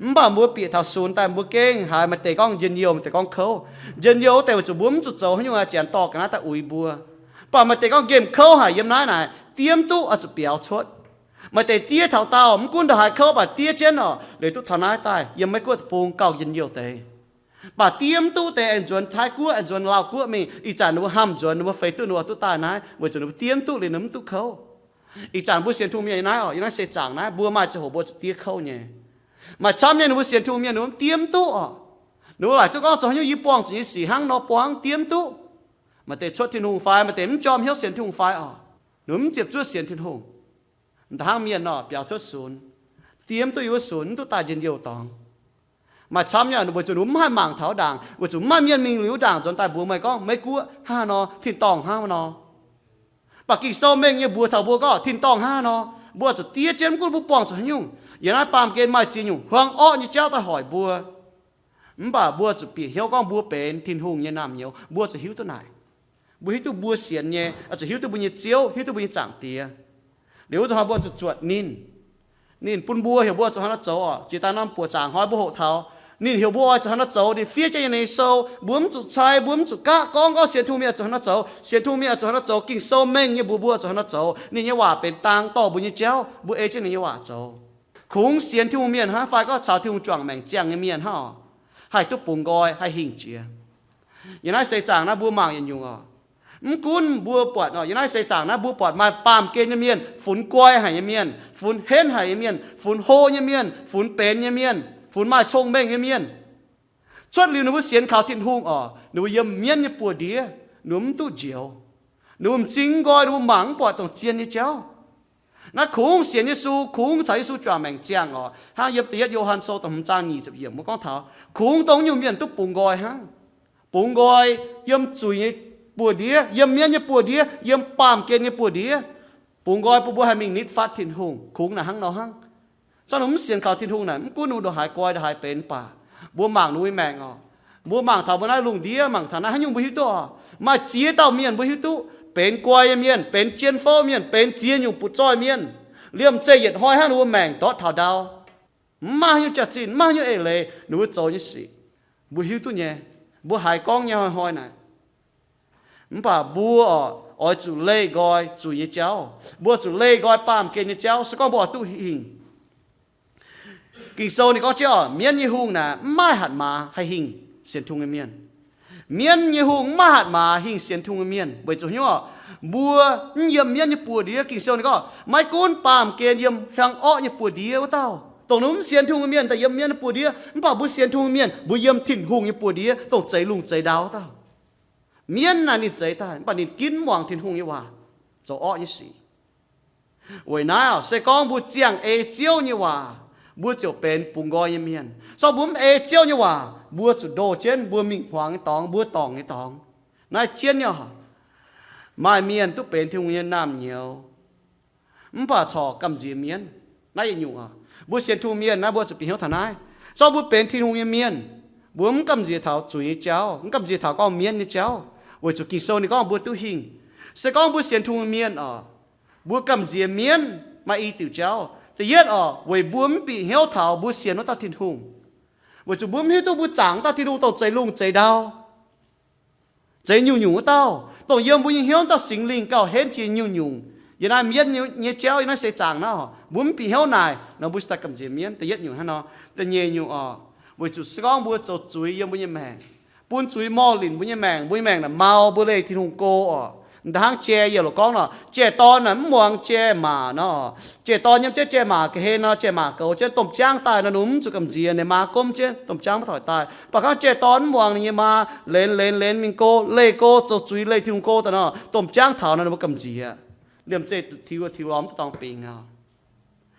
Mv baac mbuo bieqc taux sunx daaih mbuo gengh haiz maaih deix gorngv njien-youh, maaih deix gorngv kouv. Njien-youh wuov deix weic zuqc mbuo mv zuqc zoux haaix nyungc aqv, janx dorh ga'naaiv daaih uix mbuo. Mv baac maaih deix gorngv nqemh kouv haic yiem naaiv naaic, diev mv duqv oix zuqc biaux cuotv. Maaih deix diev taux daauh, mv gunv ndongc haaix kouv baac diev jienv oc, liuz duqv taux naaiv daaih yiem Meiv-Guoqv deic-bung gauh njien-youh deix. Mv baac diev mv duqv deix aengx nzuonx Taiv-Guoqv, aengx nzuonx Laauv-Guoqv mingh. Ih zanc ninh mbuo hnamv nzuonx, ninh mbuo feix duqv ninh mbuo duqv daaih naaiv, weic zuqc ninh mbuo diev mv duqv liuz ninh mv duqv kouv. Ih zanc mbuo sienx Tin-Hungh mienh naaiv oc, yiem naaiv seix zaangc naaiv mbuo maaih ziangh hoc mbuo zuqc diev kouv nyei. Maaih camv nyei ninh mbuo sienx Tin-Hungh mienh ninh mbuo diev mv duqv oc. Ninh mbuo laaic duqv gorngv zoux haaix nyungc yie buangh zuqc nyei sic hnangv nor buangv diev mv duqv. Maaih deix cuotv Tin-Hungh fai maaih deix mv jorm hnyouv sienx Tin-Hungh fai oc. Ninh mbuo mv ziepc zuoqv sienx Tin-Hungh. Da'hnangv mienh nor biaux cuotv sunx, diev mv duqv yiem wuov sunx, mv duqv daaih njien-youh dorngx. Maaih camv nyei, weic zuqc ninh mbuo mv haih mangc taux wuov ndaangc, weic zuqc mv maaih mienh mingh liuz wuov ndaangc nzuonx daaih mbuox meih gorngv, Meiv-Guoqv hnangv nor, tin-dorngh hnangv nor. Mv baac Ging-Sou mengh nyei mbuox taux mbuo gorngv tin-dorngh hnangv nor, mbuo zuqc diev jienv, mv gunv mbuo buangh zuqc haaix nyungc. Yiem naaiv baamh gen maaih ziex nyungc huaang orqv nyei jauv daaih hoic mbuo. Mv baac mbuo zuqc bieqc hnyouv gorngv mbuo benx Tin-Hungh nyei naamh nyouz, mbuo zuqc hiuv duqv naaic. Mbuo hiuv duqv mbuo sienx nyei, zuqc hiuv duqv mbuo nyei Ziouv, hiuv duqv mbuo nyei Zaangc Diex. Liuz wuov zuqc hnoi mbuo zuqc zuotc ninh. Ninh bun mbuo heuc mbuo zuqc hnangv nor zoux oc. Jiex daaih norm buoqc zaangc hnoi mbuo hoqc taux ninh heuc mbuo oix zuqc hnangv nor zoux, ninh fiev jienv yiem ninh sou. Mbuo mv zuqc cai, mbuo mv zuqc gaqv gorngv, gorngv sienx Tin-Hungh mienh oix zuqc hnangv nor zoux, sienx Tin-Hungh mienh oix zuqc hnangv nor zoux. Ging-Sou mengh nyei mbuox mbuo oix zuqc hnangv nor zoux. Ninh nyei waac benx dang dorh mbuo nyei jauv, mbuo ei jienv ninh nyei waac zoux. Kungx sienx Tin-Hungh mienh hnangv fai gorngv caux Tin-Hungh juangc maengc ziangh nyei mienh hnangv oc, haih duqv bungx nqoi, haih hingh jiex. Yiem naaiv seix zaangc naaiv mbuo mangc yietc nyungc oc. Mv gunv mbuo buatc oc, yiem naaiv seix zaangc naaiv mbuo buatc maaih baamh gen nyei mienh, funx guai haic nyei mienh, funx henv haic nyei mienh, funx hlo nyei mienh, funx benx nyei mienh, funx maaih cong-mengh nyei mienh. Cuotv liuz ninh mbuo sienx kaux Tin-Hungh oc, ninh mbuo yiem mienv nyei buoz-ndiev, ninh mbuo mv duqv njoux. Ninh mbuo m'zing nqoi, ninh mbuo mangc mv buatc dongh zien nyei jauv. Naaiv kungx sienx Yesu, kungx caux Yesu juangc maengc ziangh oc. Hnangv yiem da'yietv Yo^han Sou da'hmz zaang nyic ziepc yiemc wuov gorngv taux, kungx dongh nyungc mienh duqv bungx nqoi hnangv. Bungx nqoi yiem zuiz nyei buoz-ndiev, yiem mienv nyei buoz-ndiev, yiem baamh gen nyei buoz-ndiev. Bungx nqoi bun mbuo haih mingh nitv fatv Tin-Hungh, kungx naaic hnangv nor hnangv. Zorqv ninh mv sienx kaux Tin-Hungh naaic, mv gunv ninh ndongc haaix nqoi ndongc haaix benx mv baac mbuo mangc ninh nyei maengc oc. Mbuo mangc taux mbuo naaiv lungh ndiev, mangc taux naaiv haaix nyungc mbuo hiuv duqv oc. Maaih ziex dauh mienh mbuo hiuv duqv benx guai nyei mienh, benx jien fouv mienh, benx ziex nyungc butv zoih mienh. Liemh zeih yietc hnoi hnangv ninh mbuo maengc ndortv taux ndau. Mv maaih haaix nyungc jaax-zinh, mv maaih haaix nyungc eix leiz ninh mbuo zoux nyei sic, mbuo hiuv duqv nyei. Mbuo haiz gorngv nyei hnoi-hnoi naaic. Mv baac mbuo oc, oix zuqc leih nqoi zuiz nyei jauv. Mbuo zuqc leih nqoi baamh gen nyei jauv, se gorngv mbuo oix duqv hingh. Ging-Sou ninh gorngv jienv oc, mienv nyei hungh naaic mv maaih hatc maaz haih hingh sienx Tin-Hungh nyei mienh. Mienv nyei hungh mv maaih hatc maaz hingh sienx Tin-Hungh nyei mienh. Weic zuqc hnyouv oc, mbuo mv yiem mienv nyei buoz-ndiev. Ging-Sou ninh gorngv, maiv gunv baamh gen yiem hiaang orqv nyei buoz-ndiev wuov dauh, dongh ninh mv sienx Tin-Hungh nyei mienh daaih yiem mienv nyei buoz-ndiev, mv baac mbuo sienx Tin-Hungh nyei mienh, mbuo yiem Tin-Hungh nyei buoz-ndiev, dongh zeix lungh zeix ndau wuov dauh. Mienv naaic ninh zeix daaih, mv baac ninh ginv muangx Tin-Hungh nyei waac, zoux orqv nyei sic. Weic naaiv oc, se gorngv mbuo ziangh ei Ziouv nyei waac, mbuo ziouc benx bungx nqoi nyei mienh. Se gorngv mbuo mv ei Ziouv nyei waac, mbuo zuqc ndoh jienv mbuo mingh hmuangx nyei dorngx, mbuo dorngc nyei dorngx. Naaiv jienv nyei oc, maaih mienh duqv benx Tin-Hungh nyei naamh nyouz, mv baac corc gamh nziex mienv. Naaiv yietc nyungc oc, mbuo sienx Tin-Hungh mienh naaiv mbuo zuqc bieqc hnyouv taux naaiv. Se gorngv mbuo benx Tin-Hungh nyei mienh, mbuo mv gamh nziex taux zuiz nyei jauv, mv gamh nziex taux gorngv mienv nyei jauv, weic zuqc Ging-Sou ninh gorngv mbuo duqv hingh. Se gorngv mbuo sienx Tin-Hungh mienh oc, mbuo gamh nziex mienv maaih i diuc jauv. Da'yietv oc, weic mbuo mv bieqc hnyouv taux mbuo sienx wuov dauh Tin-Hungh, weic zuqc mbuo mv hiuv duqv mbuo zaangc wuov dauh Tin-Hungh dongh zeix lungh zeix ndau, zeix nyungc-nyungc wuov dauh, dongh yiem mbuo nyei hnyouv dauh Singx Lingh gauh henv jiex nyungc-nyungc. Yiem naaiv mienv nyei jauv, yiem naaiv seix zaangc naaiv oc, mbuo mv bieqc hnyouv naaic nor, mbuo cingx daaih gamh nziex mienv. Da'yietv nyungc hnangv nor. Da'nyeic nyungc oc, weic zuqc se gorngv mbuo zoux zuiz yiem mbuo nyei maengc, bun zuiz morh linc mbuo nyei maengc, mbuo nyei maengc naaic mau, mbuo leih Tin-Hungh go oc. Hnangv jai yie loc gorngv nor, jai-dorn naaic mv muangx jai-maac nor, jai-dorn yiem jienv jai-maac ga'hlen nor, jai-maac goux jienv domh jaangv daaih nor, ninh mv zuqc gamh nziex, ninh maa gomv jienv domh jaangv maiv toic daaih. Mv baac gorngv jai-dorn mv muangx ninh nyei maa, lenz lenz lenz mingh go, leih go, zoux zuiz leih Tin-Hungh go daaih nor, domh jaangv taux nor ninh mbuo gamh nziex, liemh zeih tiux tiux lorz mv duqv dorngx bingx oc.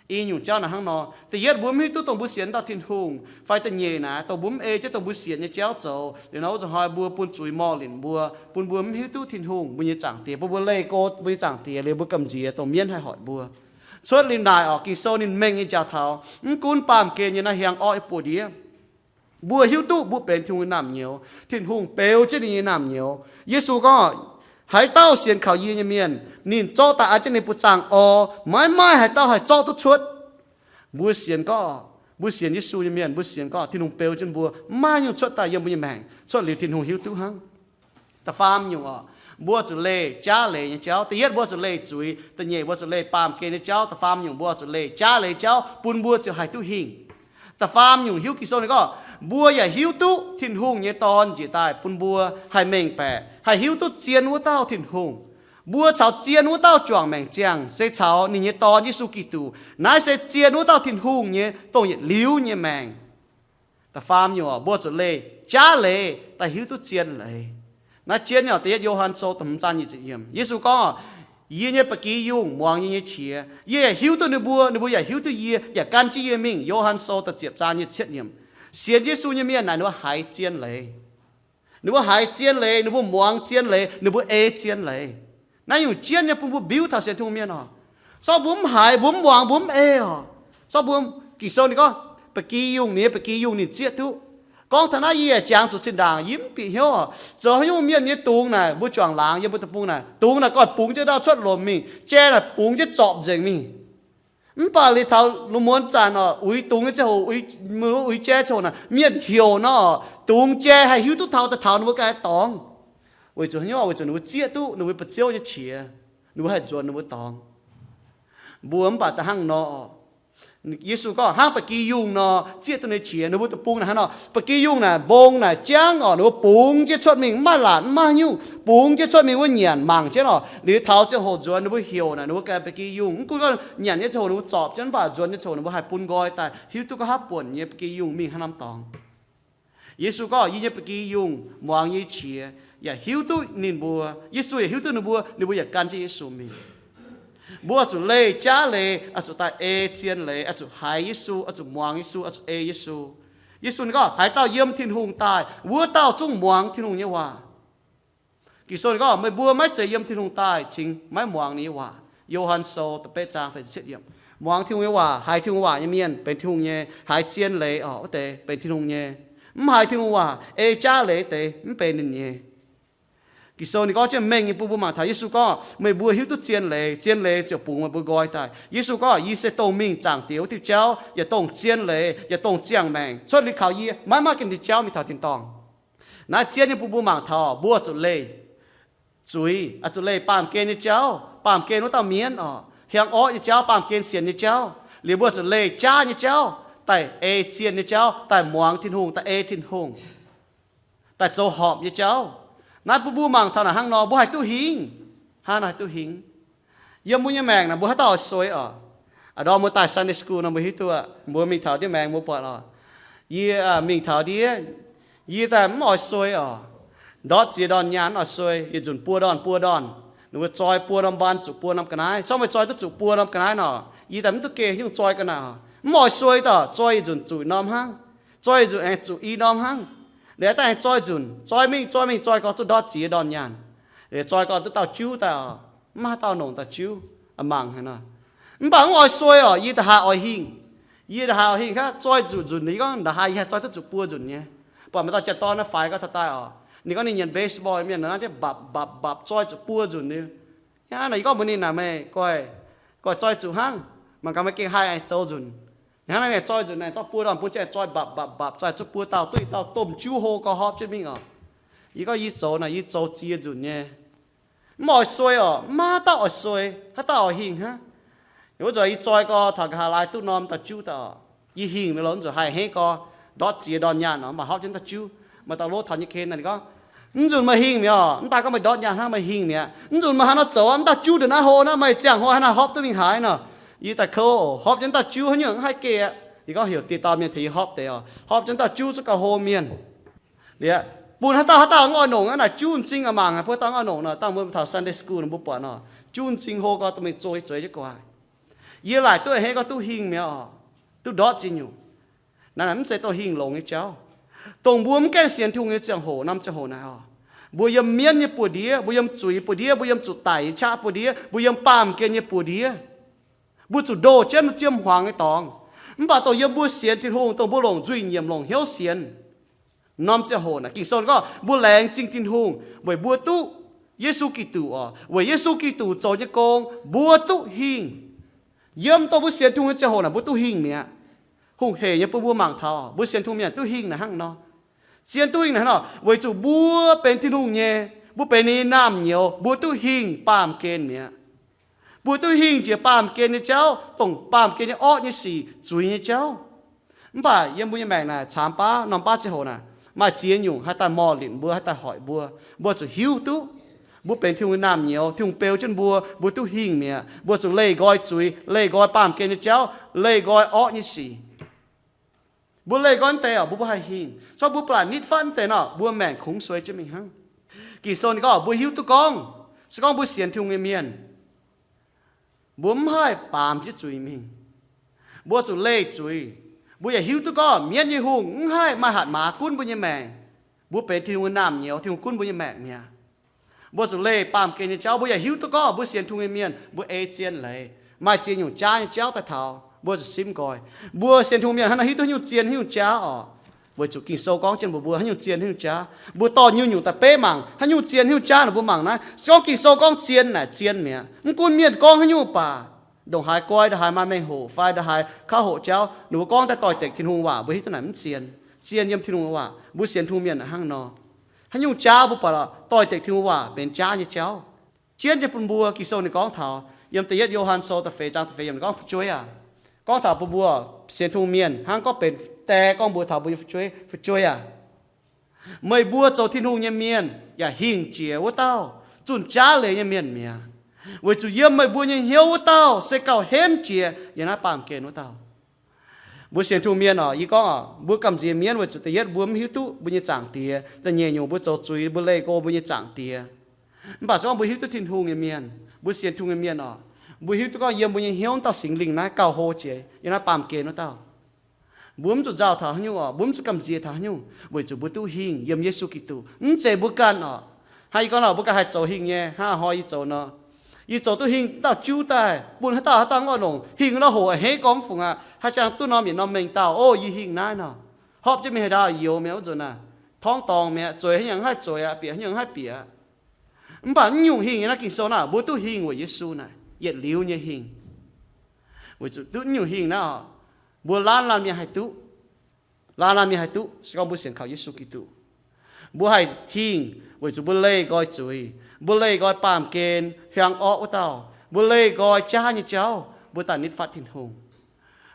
I nyungc jauv naaic hnangv nor. Da'yietv mbuo mv hiuv duqv dongh mbuo sienx dauh Tin-Hungh, fai da'nyeic naaic dongh mbuo mv ei jienv dongh mbuo sienx nyei jauv zoux liuz nor, wuov zuqc hnoi mbuo bun zuiz morh linc mbuo, bun mbuo mv hiuv duqv Tin-Hungh mbuo nyei Zaangc Diex, bun mbuo leih go mbuo nyei Zaangc Diex liuz mbuo gamh nziex dongh mienv haih hoic mbuo. Cuotv liuz naaic oc, Ging-Sou ninh mengh nyei njaaux taux mv gunv baamh gen nyei naaiv hiaang orqv nyei buoz-ndiev, mbuo hiuv duqv mbuo benx Tin-Hungh nyei naamh nyouz. Tin-Hungh beu jienv ninh nyei naamh nyouz. Yesu gorngv, haaix dauh sienx kaux yie nyei mienh, ninh zorqv daaih an jienv ninh buoz-zaangv orv, maiv maaih haaix dauh haih zorqv duqv cuotv. Mbuo sienx gorngv, mbuo sienx Yesu nyei mienh, mbuo sienx gorngv Tin-Hungh beu jienv mbuo, mv maaih nyungc cuotv daaih yiem mbuo nyei maengc. Cuotv liuz Tin-Hungh hiuv duqv hnangv. Da'faam nyungc oc, mbuo zuqc leih jaav leiz nyei jauv. Da'yietv mbuo zuqc leih zuiz, da'nyeic mbuo zuqc leih baamh gen nyei jauv, da'faam nyungc mbuo zuqc leih jaav leiz jauv bun mbuo ziouc haih duqv hingh. Da'faam nyungc hiuv Ging-Sou ninh gorngv, mbuo yaac hiuv duqv Tin-Hungh nyei Dorn njiec daaih bun mbuo haih mengh baeqc, haih hiuv duqv zien wuov dauh Tin-Hungh. Mbuo caux zien wuov dauh juangc maengc ziangh se caux ninh nyei Dorn, Yesu Giduc. Naaiv se zien wuov dauh Tin-Hungh nyei dongh yietc liuz nyei maengc. Da'faam nyungc oc, mbuo zuqc leih jaav leiz daaih hiuv duqv zien leiz. Naaiv jienv nyei oc, da'yietv Yo^han Sou da'hmz zaang nyic ziepc yiemc, Yesu gorngv, yie nyei ba'gi yungh muangx yie nyei qiex. Yie yaac hiuv duqv ninh mbuo, ninh mbuo yaac hiuv duqv yie, yaac gan jienv yie mingh. Yo^han Sou da'ziepc zaang nyic ziepc yiemc. Sienx Yesu nyei mienh naaic ninh mbuo haiz zien leiz. Ninh mbuo haiz zien leiz, ninh mbuo muangx zien leiz, ninh mbuo ei zien leiz. Naaiv nyungc jienv nyei bun mbuo mbiuv taux sienx Tin-Hungh mienh oc. Zorqv mbuo mv haiz, mbuo mv muangx, mbuo mv ei oc. Zorqv mbuo, Ging-Sou ninh gorngv, ba'gi yungh, ninh nyei ba'gi yungh ninh zieqv duqv. Gorngv taux naaiv yie yaac jangx zuqc zinh ndaangc, yie mv bieqc hnyouv oc. Zoux haaix nyungc mienh nyei dungz naaic, mbuo juangc laangz yiem mbuo deic-bung naaic, dungz naaic ganh bungx jienv ndau cuotv lomc mingh, jai naaic bungx jienv zorpc nzengc mingh. Mv baac liuz taux lungh muonz zanc oc, uix dungz nyei ziangh hoc, uix, uix jai ziangh hoc naaic, mienh heuc nor, dungz jai haih hiuv duqv taux daaih taux ninh mbuo ganh dorngx. Weic zuqc haaix nyungc? Weic zuqc ninh mbuo zieqv duqv ninh mbuo ba'ziouv nyei qiex, ninh mbuo haih nzuonx ninh mbuo dorngx. Mbuo mv baac da'hnangv nor, Yesu gorngv hnangv ba'gi yungh nor zieqv duqv ninh nyei qiex. Ninh mbuo deic-bung naaic hnangv nor, ba'gi yungh naaic mbong naaic jangv oc, ninh mbuo bungx jienv cuotv mingh, mv maaih laatc mv maaih haaix nyungc, bungx jienv cuotv mingh wuov nyanc mangc jienv oc. Liuz taux ziangh hoc nzuonx ninh mbuo heuc naaic, ninh mbuo ganh ba'gi yungh. Mv gunv gorngv nyanc nyei ziangh hoc ninh mbuo zorpc jienv, mv baac nzuonx nyei ziangh hoc ninh mbuo haih bun nqoi daaih hiuv duqv gorngv haaix buonc nyei ba'gi yungh mingh haaix norm dorngx. Yesu gorngv, yie nyei ba'gi yungh muangx yie nyei qiex, yaac hiuv duqv ninh mbuo. Yesu yaac hiuv duqv ninh mbuo, ninh mbuo yaac gan jienv Yesu mingh. Mbuo zuqc leih jaav leiz, oix zuqc daaih ei zien leiz, oix zuqc haiz Yesu, oix zuqc muangx Yesu, oix zuqc ei Yesu. Yesu ninh gorngv, haaix dauh yiem Tin-Hungh daaih, wuov dauh zungv muangx Tin-Hungh nyei waac. Ging-Sou ninh gorngv, meih mbuo maiv zeiz yiem Tin-Hungh daaih cingx maiv muangx ninh nyei waac. Yo^han Sou da'betv zaang feix ziepc cietv yiemc. Muangx Tin-Hungh nyei waac, haiz Tin-Hungh waac nyei mienh benx Tin-Hungh nyei, haiz zien leiz oc, wuov deix benx Tin-Hungh nyei. Mv haiz Tin-Hungh waac, ei jaav leiz deix mv benx ninh nyei. Ging-Sou ninh gorngv jienv mengh nyei bun mbuo mangc taux Yesu gorngv, meih mbuo hiuv duqv zien leiz, zien leiz ziouc bungx meih mbuo nqoi daaih. Yesu gorngv, yie se dongh mingh zaangc Diex wuov diuh jauv, yaac dongh zien leiz, yaac dongh ziangh maengc. Cuotv liuz kaux yie, maiv maaih ganh diuh jauv mingh taux tin-dorngh. Naaiv zien nyei bun mbuo mangc taux mbuo zuqc leih zuiz, oix zuqc leih baamh gen nyei jauv, baamh gen wuov dauh mienv oc, hiaangx orqv nyei jauv, baamh gen sienx nyei jauv, liuz mbuo zuqc leih jaav nyei jauv daaih ei zien nyei jauv, daaih muangx Tin-Hungh, daaih ei Tin-Hungh, daaih zoux horpc nyei jauv. Naaiv bun mbuo mangc taux naaic hnangv nor, mbuo haih duqv hingh. Hnangv naaiv haih duqv hingh. Yiem mbuo nyei maengc naaic mbuo haaix dauh oix suei oc? A'ndorm mbuo daaih Sunday school nor mbuo hiuv duqv, mbuo mingh taux ndiev maengx mbuo buatc oc. Yie mingh taux ndiev, yie daaih mv oix suei oc. Ndortv ziex ndorn nyaanh mv oix suei, yietc nzunc buo ndorn buo ndorn. Ninh mbuo zoi buo norm mbaan zuqc buo norm ga'naaiv. Corc meih zoi duqv zuqc buo norm ga'naaiv nor, yie daaih mv duqv geh hiuv duqv zoi ga'naaiv oc. Mv oix suei daaih, zoi yietc nzunc zuqc norm hnangv. Zoi yietc nzunc aengx zuqc i norm hnangv. Liuz daaih aengx zoi nzunc, zoi mingh zoi mingh zoi gau duqv ndortv ziex ndorn nyaanh. Liuz zoi gau duqv dauh juv daaih oc. Mv maaih haaix dauh longc dauh juv. A'mangc haic nor. Mv baac mv oix suei oc, yie nda'haaix oix hingh. Yie nda'haaix oix hingh hnangv, zoi zuqc nzunc, yie gorngv nda'haaix yie haih zoi duqv zuqc buo nzunc nyei. Buatc maaih dauh jiex dorn naaiv faix gau taux daaih oc. Ninh gorngv ninh nyienx baseball mienh naaiv jienv mbapc mbapc mbapc zoi zuqc buo nzunc liuz. Hnangv naaic yie gorngv mbuox ninh naaic, meih goiv, goiv zoi zuqc hnangv, mangc gaax meih gengh haih aengx zoux nzunc. Hnangv naaiv ninh zoi nzunc naaic zorqv buo ndorn bun jienv zoi mbapc mbapc mbapc zoi zuqc buo dauh, duqv i dauh domh juv hlo gau hopv jienv mingh oc. Yie gorngv yie zoux naaic yie zoux ziex nzunc nyei. Mv oix suei oc, mv maaih haaix dauh oix suei, haaix dauh oix hingh hnangv. Wuov nzunc yie zoi gau taux nqa'haav laai duqv norm dauh juv daaih oc. Yie hingh mi'aqv loh, nzunc haih hneiv gau, ndortv ziex ndorn nyaanh oc, mv baac hopv jienv dauh juv. Maaih dauh lov taux nyei ken naaic ninh gorngv, mv nzunc meih hingh mi'aqv oc, mv daaih gorngv meih ndortv nyaanh hnangv, meih hingh mi'aqv. Mv nzunc meih haaix nor zoux aqv, mv dauh juv ndongc naaiv hlo naaiv, meih ziangh hoc haaix nor hopv duqv mingh haaix nor. Yie daaih kouv oc, hopv jienv dauh juv haaix nyungc mv haih geh aqv. Yie gorngv heuc dieh dauh mienh tengx yie hopv deix oc, hopv jienv dauh juv zungv gauh hlo mienh. Liuz, bun haaix dauh haaix dauh mv oix longc aqv naaic, juv m'zing aqv mangc aqv, mbuo dauh mv oix longc nor, dangh mbuo taux Sunday school nor mbuo buatc nor, juv m'zing hlo gau, dongh mingh zoih zueiz jienv gu'nguaaic. Yie laaic duqv a'hneiv gorngv duqv hingh mi'aqv oc, duqv ndortv ziex nyungc. Naaiv mv zeiz dongh hingh longx nyei jauv. Dongh mbuo mv gaengh sienx Tin-Hungh nyei ziangh hoc, norm ziangh hoc naaic oc, mbuo yiem mienv nyei buoz-ndiev, mbuo yiem zuiz nyei buoz-ndiev, mbuo yiem zuqc daic nyei qaqv buoz-ndiev, mbuo yiem baamh gen nyei buoz-ndiev. Mbuo zuqc ndoh jienv mbuo jiem hmuangx nyei dorngx. Mv baac dongh yiem mbuo sienx Tin-Hungh, dongh mbuo longc nzuih nyiemc longc hnyouv sienx, norm ziangh hoc naaic Ging-Sou gorngv mbuo laengz zingh Tin-Hungh weic mbuo duqv Yesu Giduc oc. Weic Yesu Giduc zoux nyei gong mbuo duqv hingh. Yiem dongh mbuo sienx Tin-Hungh nyei ziangh hoc naaic mbuo duqv hingh mi'aqv. Hungh heic nyei bun mbuo mangc taux mbuo sienx Tin-Hungh mienh duqv hingh naaic hnangv nor. Zien duqv hingh naaic hnangv nor weic zuqc mbuo benx Tin-Hungh nyei, mbuo benx ninh nyei naamh nyouz, mbuo duqv hingh baamh gen mi'aqv. Mbuo duqv hingh jiex baamh gen nyei jauv, dongh baamh gen nyei orqv nyei sic, zuiz nyei jauv. Mv baac yiem mbuo nyei maengc naaic caamx baav norm baav ziangh hoc naaic, maaih ziex nyungc haih daaih morh-litc mbuo, haih daaih hoic mbuo. Mbuo zuqc hiuv duqv mbuo benx Tin-Hungh nyei naamh nyouz, Tin-Hungh beu jienv mbuo, mbuo duqv hingh mi'aqv. Mbuo zuqc leih nqoi zuiz, leih nqoi baamh gen nyei jauv, leih nqoi orqv nyei sic. Mbuo leih nqoi mv deix oc, mbuo, mbuo haih hingh. Corc mbuo blatc nitv fatv mv deix nor, mbuo maengc kungx suei jienv mingh hnangv. Ging-Sou ninh gorngv mbuo hiuv duqv gorngv, se gorngv mbuo sienx Tin-Hungh nyei mienh, mbuo mv haih baamz jienv zuiz mingh. Mbuo zuqc leih zuiz. Mbuo yaac hiuv duqv gorngv mienv nyei hungh mv haih maaih hatc maaz gunv mbuo nyei maengc. Mbuo benx Tin-Hungh nyei naamh nyouz, Tin-Hungh gunv mbuo nyei maengc mi'aqv. Mbuo zuqc leih baamh gen nyei jauv. Mbuo yaac hiuv duqv gorngv mbuo sienx Tin-Hungh nyei mienh, mbuo ei zien leiz. Maaih ziex nyungc jaav nyei jauv daaih taux, mbuo zuqc simv nqoi. Mbuo sienx Tin-Hungh mienh hnangv naaiv hiuv duqv haaix nyungc zien, haaix nyungc jaav oc. Weic zuqc Ging-Sou gorngv jienv mbuox mbuo haaix nyungc zien, haaix nyungc jaav. Mbuo dorh nyungc-nyungc daaih beiv mangc, haaix nyungc zien, haaix nyungc jaav, ninh mbuo mangc naaiv. Se gorngv Ging-Sou gorngv zien naaic zien mi'aqv. Mv gunv mienh gorngv haaix nyungc baac, ndongc haaix guai, ndongc haaix maaih mengh hoc fai ndongc haaix kauv hoqc jauv, ninh mbuo gorngv daaih doix-dekc Tin-Hungh waac, mbuo hiuv duqv naaic mv zien. Zien yiem Tin-Hungh waac, mbuo sienx Tin-Hungh mienh hnangv nor. Haaix nyungc jaav mbuo buatc doix-dekc Tin-Hungh waac benx jaav nyei jauv. Jienv nyei bun mbuo, Ging-Sou ninh gorngv taux yiem da'yietv Yo^han Sou da'feix zaang da'feix yiemc ninh gorngv, fu'jueiv aac, gorngv taux bun mbuo sienx Tin-Hungh mienh hnangv gorngv benx die gorngv mbuox taux mbuo nyei fu'jueiv, fu'jueiv aac, meih mbuo zoux Tin-Hungh nyei mienh yaac hingh jiex wuov dauh zunh jaav leiz nyei mienh mi'aqv. Weic zuqc yiem meih mbuo nyei hnyouv wuov dauh se gauh henv jiex yiem naaiv baamh gen wuov dauh. Mbuo sienx Tin-Hungh mienh oc, yie gorngv oc, mbuo gamh nziex mienv weic zuqc da'yietv mbuo mv hiuv duqv mbuo nyei Zaangc Diex. Da'nyeic nyungc mbuo zoux zuiz, mbuo leih nqo mbuo nyei Zaangc Diex. Mv baac se gorngv mbuo hiuv duqv Tin-Hungh nyei mienh, mbuo sienx Tin-Hungh nyei mienh oc, Mbuo hiuv duqv gorngv yiem mbuo nyei hnyouv dauh Singx Lingh naaiv gauh hlo jiex yiem naaiv baamh gen wuov dauh. Mbuo mv zuqc nzauh taux haaix nyungc oc, mbuo mv zuqc gamh nziex taux haaix nyungc, weic zuqc mbuo duqv hingh yiem Yesu Giduc. Mv zeiz mbuo ganh oc. Hnangv yie gorngv nor, mbuo ganh haih zoux hingh nyei. Hnangv hnoi yie zoux nor, yie zoux duqv hingh dauh juv daaih, bun haaix dauh haaix dauh ngorc longc, hingh wuov dauh hoqc a'hneiv gorngv mv fungc aqv. Haih jangx duqv norm yietc norm mengh dauh, o, yie hingh naaiv nor. Horpc jienv mingh haaix ndau youx mi'aqv wuov nzunc naaic. Torngv dorngc mi'aqv, zueiz haaix nyungc haih zueiz aqv, bieqc haaix nyungc haih bieqc aqv. Mv baac mv nyungc hingh nyei naaiv Ging-Sou naaic, mbuo duqv hingh weic Yesu naaic, yietc liuz nyei hingh. Weic zuqc duqv mv nyungc hingh naaiv oc, mbuo laanh laanh mienh haih duqv. Laanh laanh mienh haih duqv se gorngv mbuo sienx kaux Yesu Giduc. Mbuo haih hingh weic zuqc mbuo leih nqoi zuiz, mbuo leih nqoi baamh gen hiaang orqv wuov dauh, mbuo leih nqoi jaav nyei jauv, mbuo daaih nitv fatv Tin-Hungh.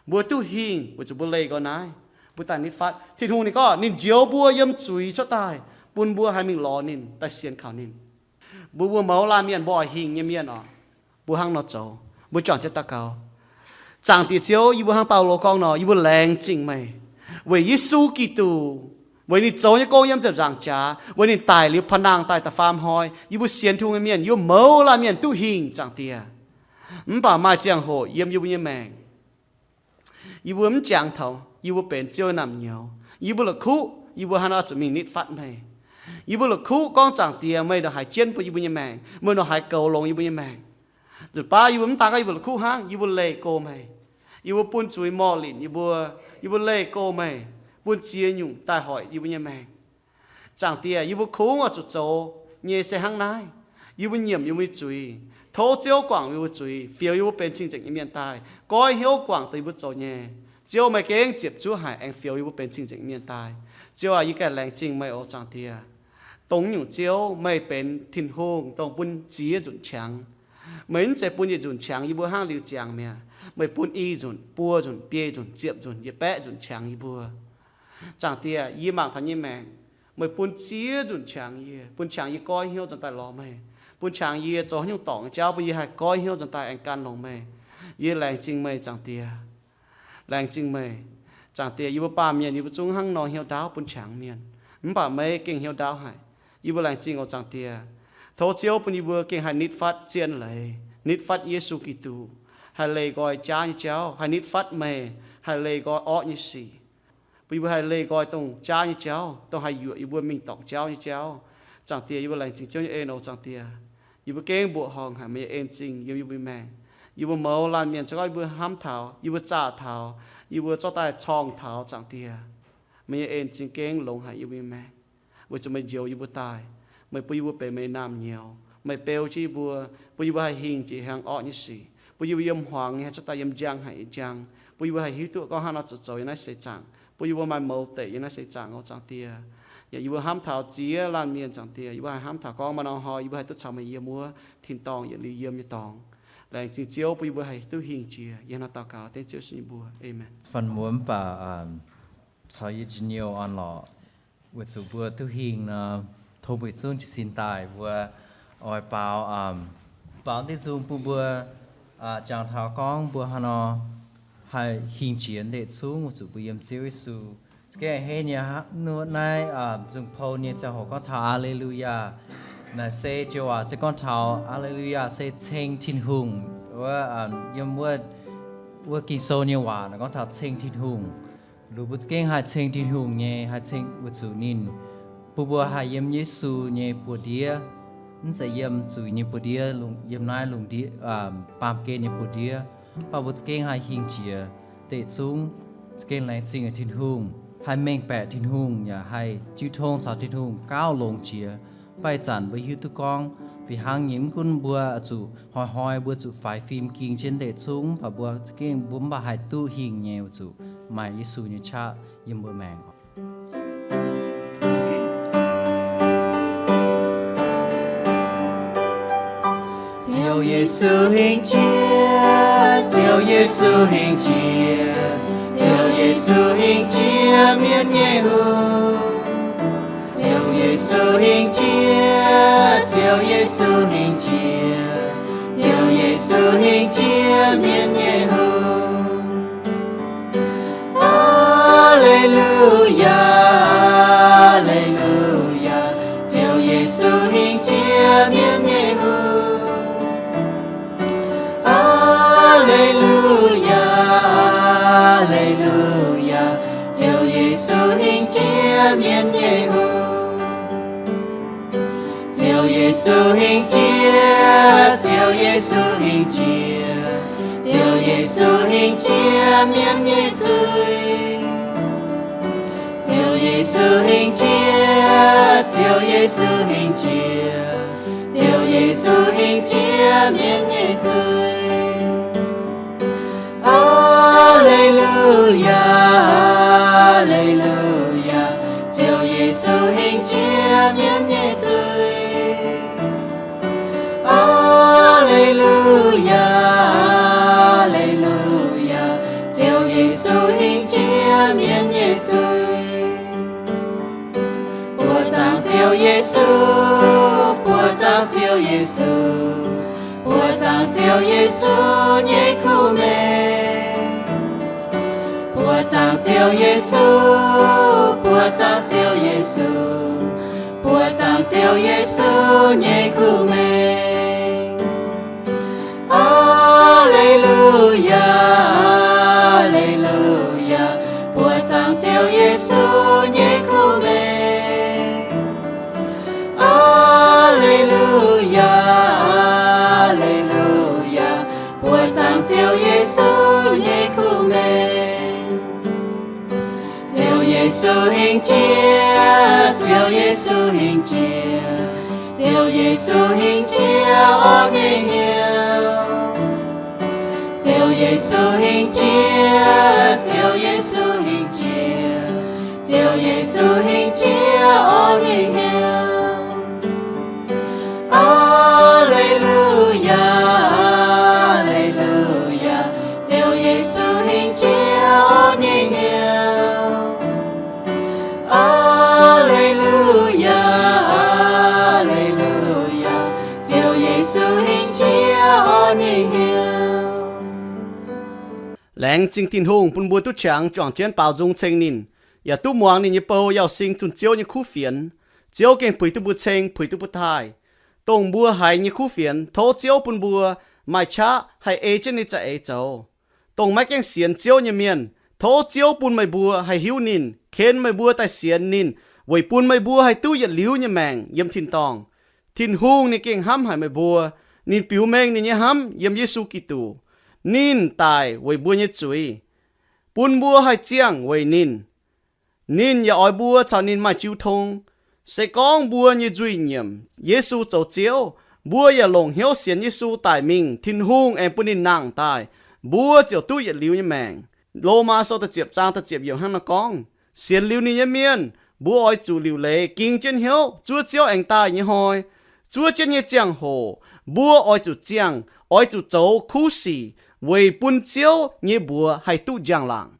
Mbuo duqv hingh weic zuqc mbuo leih nqoi naaiv, mbuo daaih nitv fatv Tin-Hungh. Ninh gorngv ninh njoux mbuo yiem zuiz cuotv daaih, bun mbuo haih mingh lorz ninh, daaih sienx kaux ninh. Mbuo, mbuo mouz laanh mienh, mbuo oix hingh nyei mienh oc, mbuo hnangv nor zoux. Mbuo juangc jienv daux gaux. Zaangc Diex Ziouv, yie mbuo hnangv Baulo gorngv nor, yie mbuo laengz zingh meih weic Yesu Giduc, weic ninh zoux nyei gong yiem ziepc nzaangc jaax, weic ninh daic liuz paav nangh daaih da'faam hnoi. Yie mbuo sienx Tin-Hungh nyei mienh, yie mbuo mouz laanh mienh duqv hingh, Zaangc Diex. Mv baac maaih ziangh hoc yiem yie mbuo nyei maengc, yie mbuo mv jangx taux yie mbuo benx Ziouv nyei naamh nyouz. Yie mbuo la'kuqv yie mbuo haaix nor zuqc mingh nitv fatv meih. Yie mbuo la'kuqv gorngv, Zaangc Diex, meih ndongc haaix jienv bun yie mbuo nyei maengc, meih ndongc haaix goux longx yie mbuo nyei maengc. Nzunc baav yie mbuo mv daan gorngv yie mbuo la'kuqv hnangv, yie mbuo leih go meih. Yie mbuo bun zuiz morh linc yie mbuo, yie mbuo leih go meih, bun ziex nyungc daaih hoic yie mbuo nyei maengc. Zaangc Diex, yie mbuo kungx oix zuqc zoux nyei se hnangv naaiv. Yie mbuo nyiemc yie mbuo nyei zuiz. Tov Ziouv guangc yie mbuo zuiz, fioux yie mbuo benx cing-nzengc nyei mienh daaih, goiv hnyouv guangc dongh yie mbuo zoux nyei. Ziouv, meih gengh ziepc zuoqv haic aengx fioux yie mbuo benx cing-nzengc mienh daaih. Ziouv aac, yie ganh laengz zingh meih oc, Zaangc Diex. Dongh nyungc Ziouv, meih benx Tin-Hungh dongh bun ziex nzunc qangx. Meih mv zeiz bun yietc nzunc qangx yie mbuo hnangv liuz ziangx mi'aqv. Meih bun i nzunc, buo nzunc, biei nzunc, ziepc nzunc, yietc baeqv nzunc qangx yie mbuo. Zaangc Diex, yie mangc taux nyei maengc, meih bun ziex nzunc qangx yie, bun qangx yie goiv hnyouv nzuonx daaih lorz meih, bun qangx yie zoux haaix nyungc dorngc nyei jauv bun yie haih goiv hnyouv nzuonx daaih aengx gan longx meih. Yie laengz zingh meih, Zaangc Diex. Laengz zingh meih. Zaangc Diex, yie mbuo baamh mienh yie mbuo zungv hnangv nor hnyouv ndaauv bun qangx mienh, mv baac meih gengh hnyouv ndaauv haic. Yie mbuo laengz zingh oc, Zaangc Diex. Tov Ziouv bun yie mbuo gengh haih nitv fatv zien leiz, nitv fatv Yesu Giduc, haih leih nqoi jaav nyei jauv, haih nitv fatv meih, haih leih nqoi orqv nyei sic. Bun yie mbuo haih leih nqoi dongh jaav nyei jauv, dongh haih yuoqc yie mbuo mingh dorngc jauv nyei jauv. Zaangc Diex, yie mbuo laengz zingh Ziouv nyei en oc, Zaangc Diex. Yie mbuo gengh mbuoqc horngh haic meih nyei en zingh yiem yie mbuo maengc. Yie mbuo mouz laanh mienh, se gorngv yie mbuo hnamv taux, yie mbuo zaah taux, yie mbuo zorqv daaih corngh taux, Zaangc Diex, meih nyei en zingh gengh longx haic yie mbuo nyei maengc. Weic zuqc meih njoux yie mbuo daaih, meih bun yie mbuo benx meih nyei naamh nyouz, meih beu jienv yie mbuo, bun yie mbuo haih hingh jiex hiaangx orqv nyei sic, bun yie mbuo yiem hmuangx nyei haih cuotv daaih yiem njang haic nyei njang, bun yie mbuo haih hiuv duqv gorngv hnangv nor zuqc zoux yiem naaiv seix zaangc, bun yie mbuo maaih mouz deic yiem naaiv seix zaangc oc, Zaangc Diex. Yaac yie mbuo hnamv taux ziex laanh mienh, Zaangc Diex, yie mbuo haih hnamv taux gorngv maaih norm hnoi yie mbuo haih duqv caux meih yiem wuov tin-dorngh yietc liuz yiem nyei dorngx. Laengz zingh Ziouv bun yie mbuo haih duqv hingh jiex. Yie hnangv nor daux gaux dengv Ziouv Yesu nyei mbuox. Aamen. Fanh muonz mv baac caux yie njien-youh orn-lorqc, weic zuqc mbuo duqv hingh nor, tov mbuo yietc zungv jiez sin daaih mbuo oix baaux, baaux diqv nzung bun mbuo jangx taux gorngv mbuo hnangv nor haih hingh jiex ndeic zungv weic zuqc mbuo yiem Ziouv Yesu. Za'gengh a'hneiv nyei, naaiv nzung pou nyei ziangh hoc gorngv taux Aa^le^lu^yaa. Naaic se joux waac se gorngv taux Aa^le^lu^yaa se ceng Tin-Hungh. Wuov, yiem wuov, wuov Ging-Sou nyei waac naaic gorngv taux ceng Tin-Hungh. Liuz mbuo za'gengh haih ceng Tin-Hungh nyei, haih ceng weic zuqc ninh bun mbuo haih yiem Yesu nyei buoz-ndiev, mv zeiz yiem zuiz nyei buoz-ndiev, yiem naaiv lungh ndiev, baamh gen nyei buoz-ndiev. Mv baac mbuo za'gengh haih hingh jiex ndeic zungv, za'gengh laengz zingh Tin-Hungh, haih mengh baeqc Tin-Hungh, yaac haih jiu tong caux Tin-Hungh gauh longx jiex. Mv baac ih zanc mbuo hiuv duqv gorngv fih hnangv nyei, mv gunv mbuo zuqc hnoi-hnoi mbuo zuqc faix fim ging jienv ndeic zungv, mv baac mbuo za'gengh mbuo mv baac haih duqv hingh nyei weic zuqc maaih Yesu nyei qaqv yiem mbuo maengc. Ziouv Yesu hingh jiex, Ziouv Yesu hingh jiex, Ziouv Yesu hingh jiex mienv nyei hungh. Ziouv Yesu hingh jiex, Ziouv Yesu hingh jiex, Ziouv Yesu hingh jiex mienv nyei hungh. Aa^le^lu^yaa, Aa^le^lu^yaa, Ziouv Yesu hingh jiex mienv nyei hungh. Aa^le^lu^yaa, aa^le^lu^yaa, Ziouv Yesu hingh jiex mienh nyei hungh. Ziouv Yesu hingh jiex, Ziouv Yesu hingh jiex, Ziouv Yesu hingh jiex mienh nyei zuiz. Ziouv Yesu hingh jiex, Ziouv Yesu hingh jiex, Ziouv Yesu hingh jiex mienh nyei zuiz. Aa^le^lu^yaa, aa^le^lu^yaa, Ziouv Yesu hingh jiex mienh nyei zuiz. Aa^le^lu^yaa, aa^le^lu^yaa, Ziouv Yesu hingh jiex mienh nyei zuiz. Buoz zaangc Ziouv Yesu, buoz zaangc Ziouv Yesu, buoz zaangc Ziouv Yesu nyei kuv mengh. Buoz zaangc Ziouv Yesu, buoz zaangc Ziouv Yesu, buoz zaangc Ziouv Yesu nyei kuv mengh. Aa^le^lu^yaa, aa^le^lu^yaa, buoz zaangc Ziouv Yesu nyei kuv mengh. Aa^le^lu^yaa, aa^le^lu^yaa, buoz zaangc Ziouv Yesu nyei kuv mengh. Ziouv Yesu hingh jiex, Ziouv Yesu hingh jiex, Ziouv Yesu hingh jiex orv nyei hnyouv. Ziouv Yesu hingh jiex, Ziouv Yesu hingh jiex, Ziouv Yesu hingh jiex orv nyei hnyouv. Aa^le^lu^yaa, aa^le^lu^yaa, Ziouv Yesu hingh jiex orv nyei hnyouv. Aa^le^lu^yaa, aa^le^lu^yaa, Ziouv Yesu hingh jiex orv nyei hnyouv. Laengz zingh Tin-Hungh bun mbuo duqv qangx juangc jienv baaux nzung ceng ninh, yaac duqv muangx ninh nyei bou Yauh Sing zunh Ziouv nyei kuv fienx. Ziouv gengh puix duqv mbuo ceng, puix duqv mbuo taaih. Dongh mbuo haiz nyei kuv fienx, tov Ziouv bun mbuo maaih qaqv haih ei jienv ninh nyei za'eix zoux. Dongh maiv gaengh sienx Ziouv nyei mienh, tov Ziouv bun meih mbuo haih hiuv ninh, ken meih mbuo daaih sienx ninh, weic bun meih mbuo haih duqv yietc liuz nyei maengc yiem tin-dorngh. Tin-Hungh ninh gengh hnamv haic meih mbuo. Ninh biux mengh ninh nyei hnamv yiem Yesu Giduc. Ninh daic weic mbuo nyei zuiz, bun mbuo haih ziangh weic ninh. Ninh yaac oix mbuo caux ninh maaih jiu tong. Se gorngv mbuo nyei nzuih nyiemc Yesu zoux Ziouv, mbuo yaac longc hnyouv sienx Yesu daic mingh, Tin-Hungh aengx bun ninh nangh daaih, mbuo ziouc duqv yietc liuz nyei maengc. Lomaa sou da'ziepc zaang da'ziepc yiemc hnangv naaiv gorngv, sienx liuz ninh nyei mienh, mbuo oix zuqc liuc leiz ging jienv hnyouv zuov Ziouv aengx daaih nyei hnoi. Zuov jienv nyei ziangh hoc, mbuo oix zuqc ziangh, oix zuqc zoux kuv sic weic bun Ziouv nyei mbuox haih duqv njang-laangc.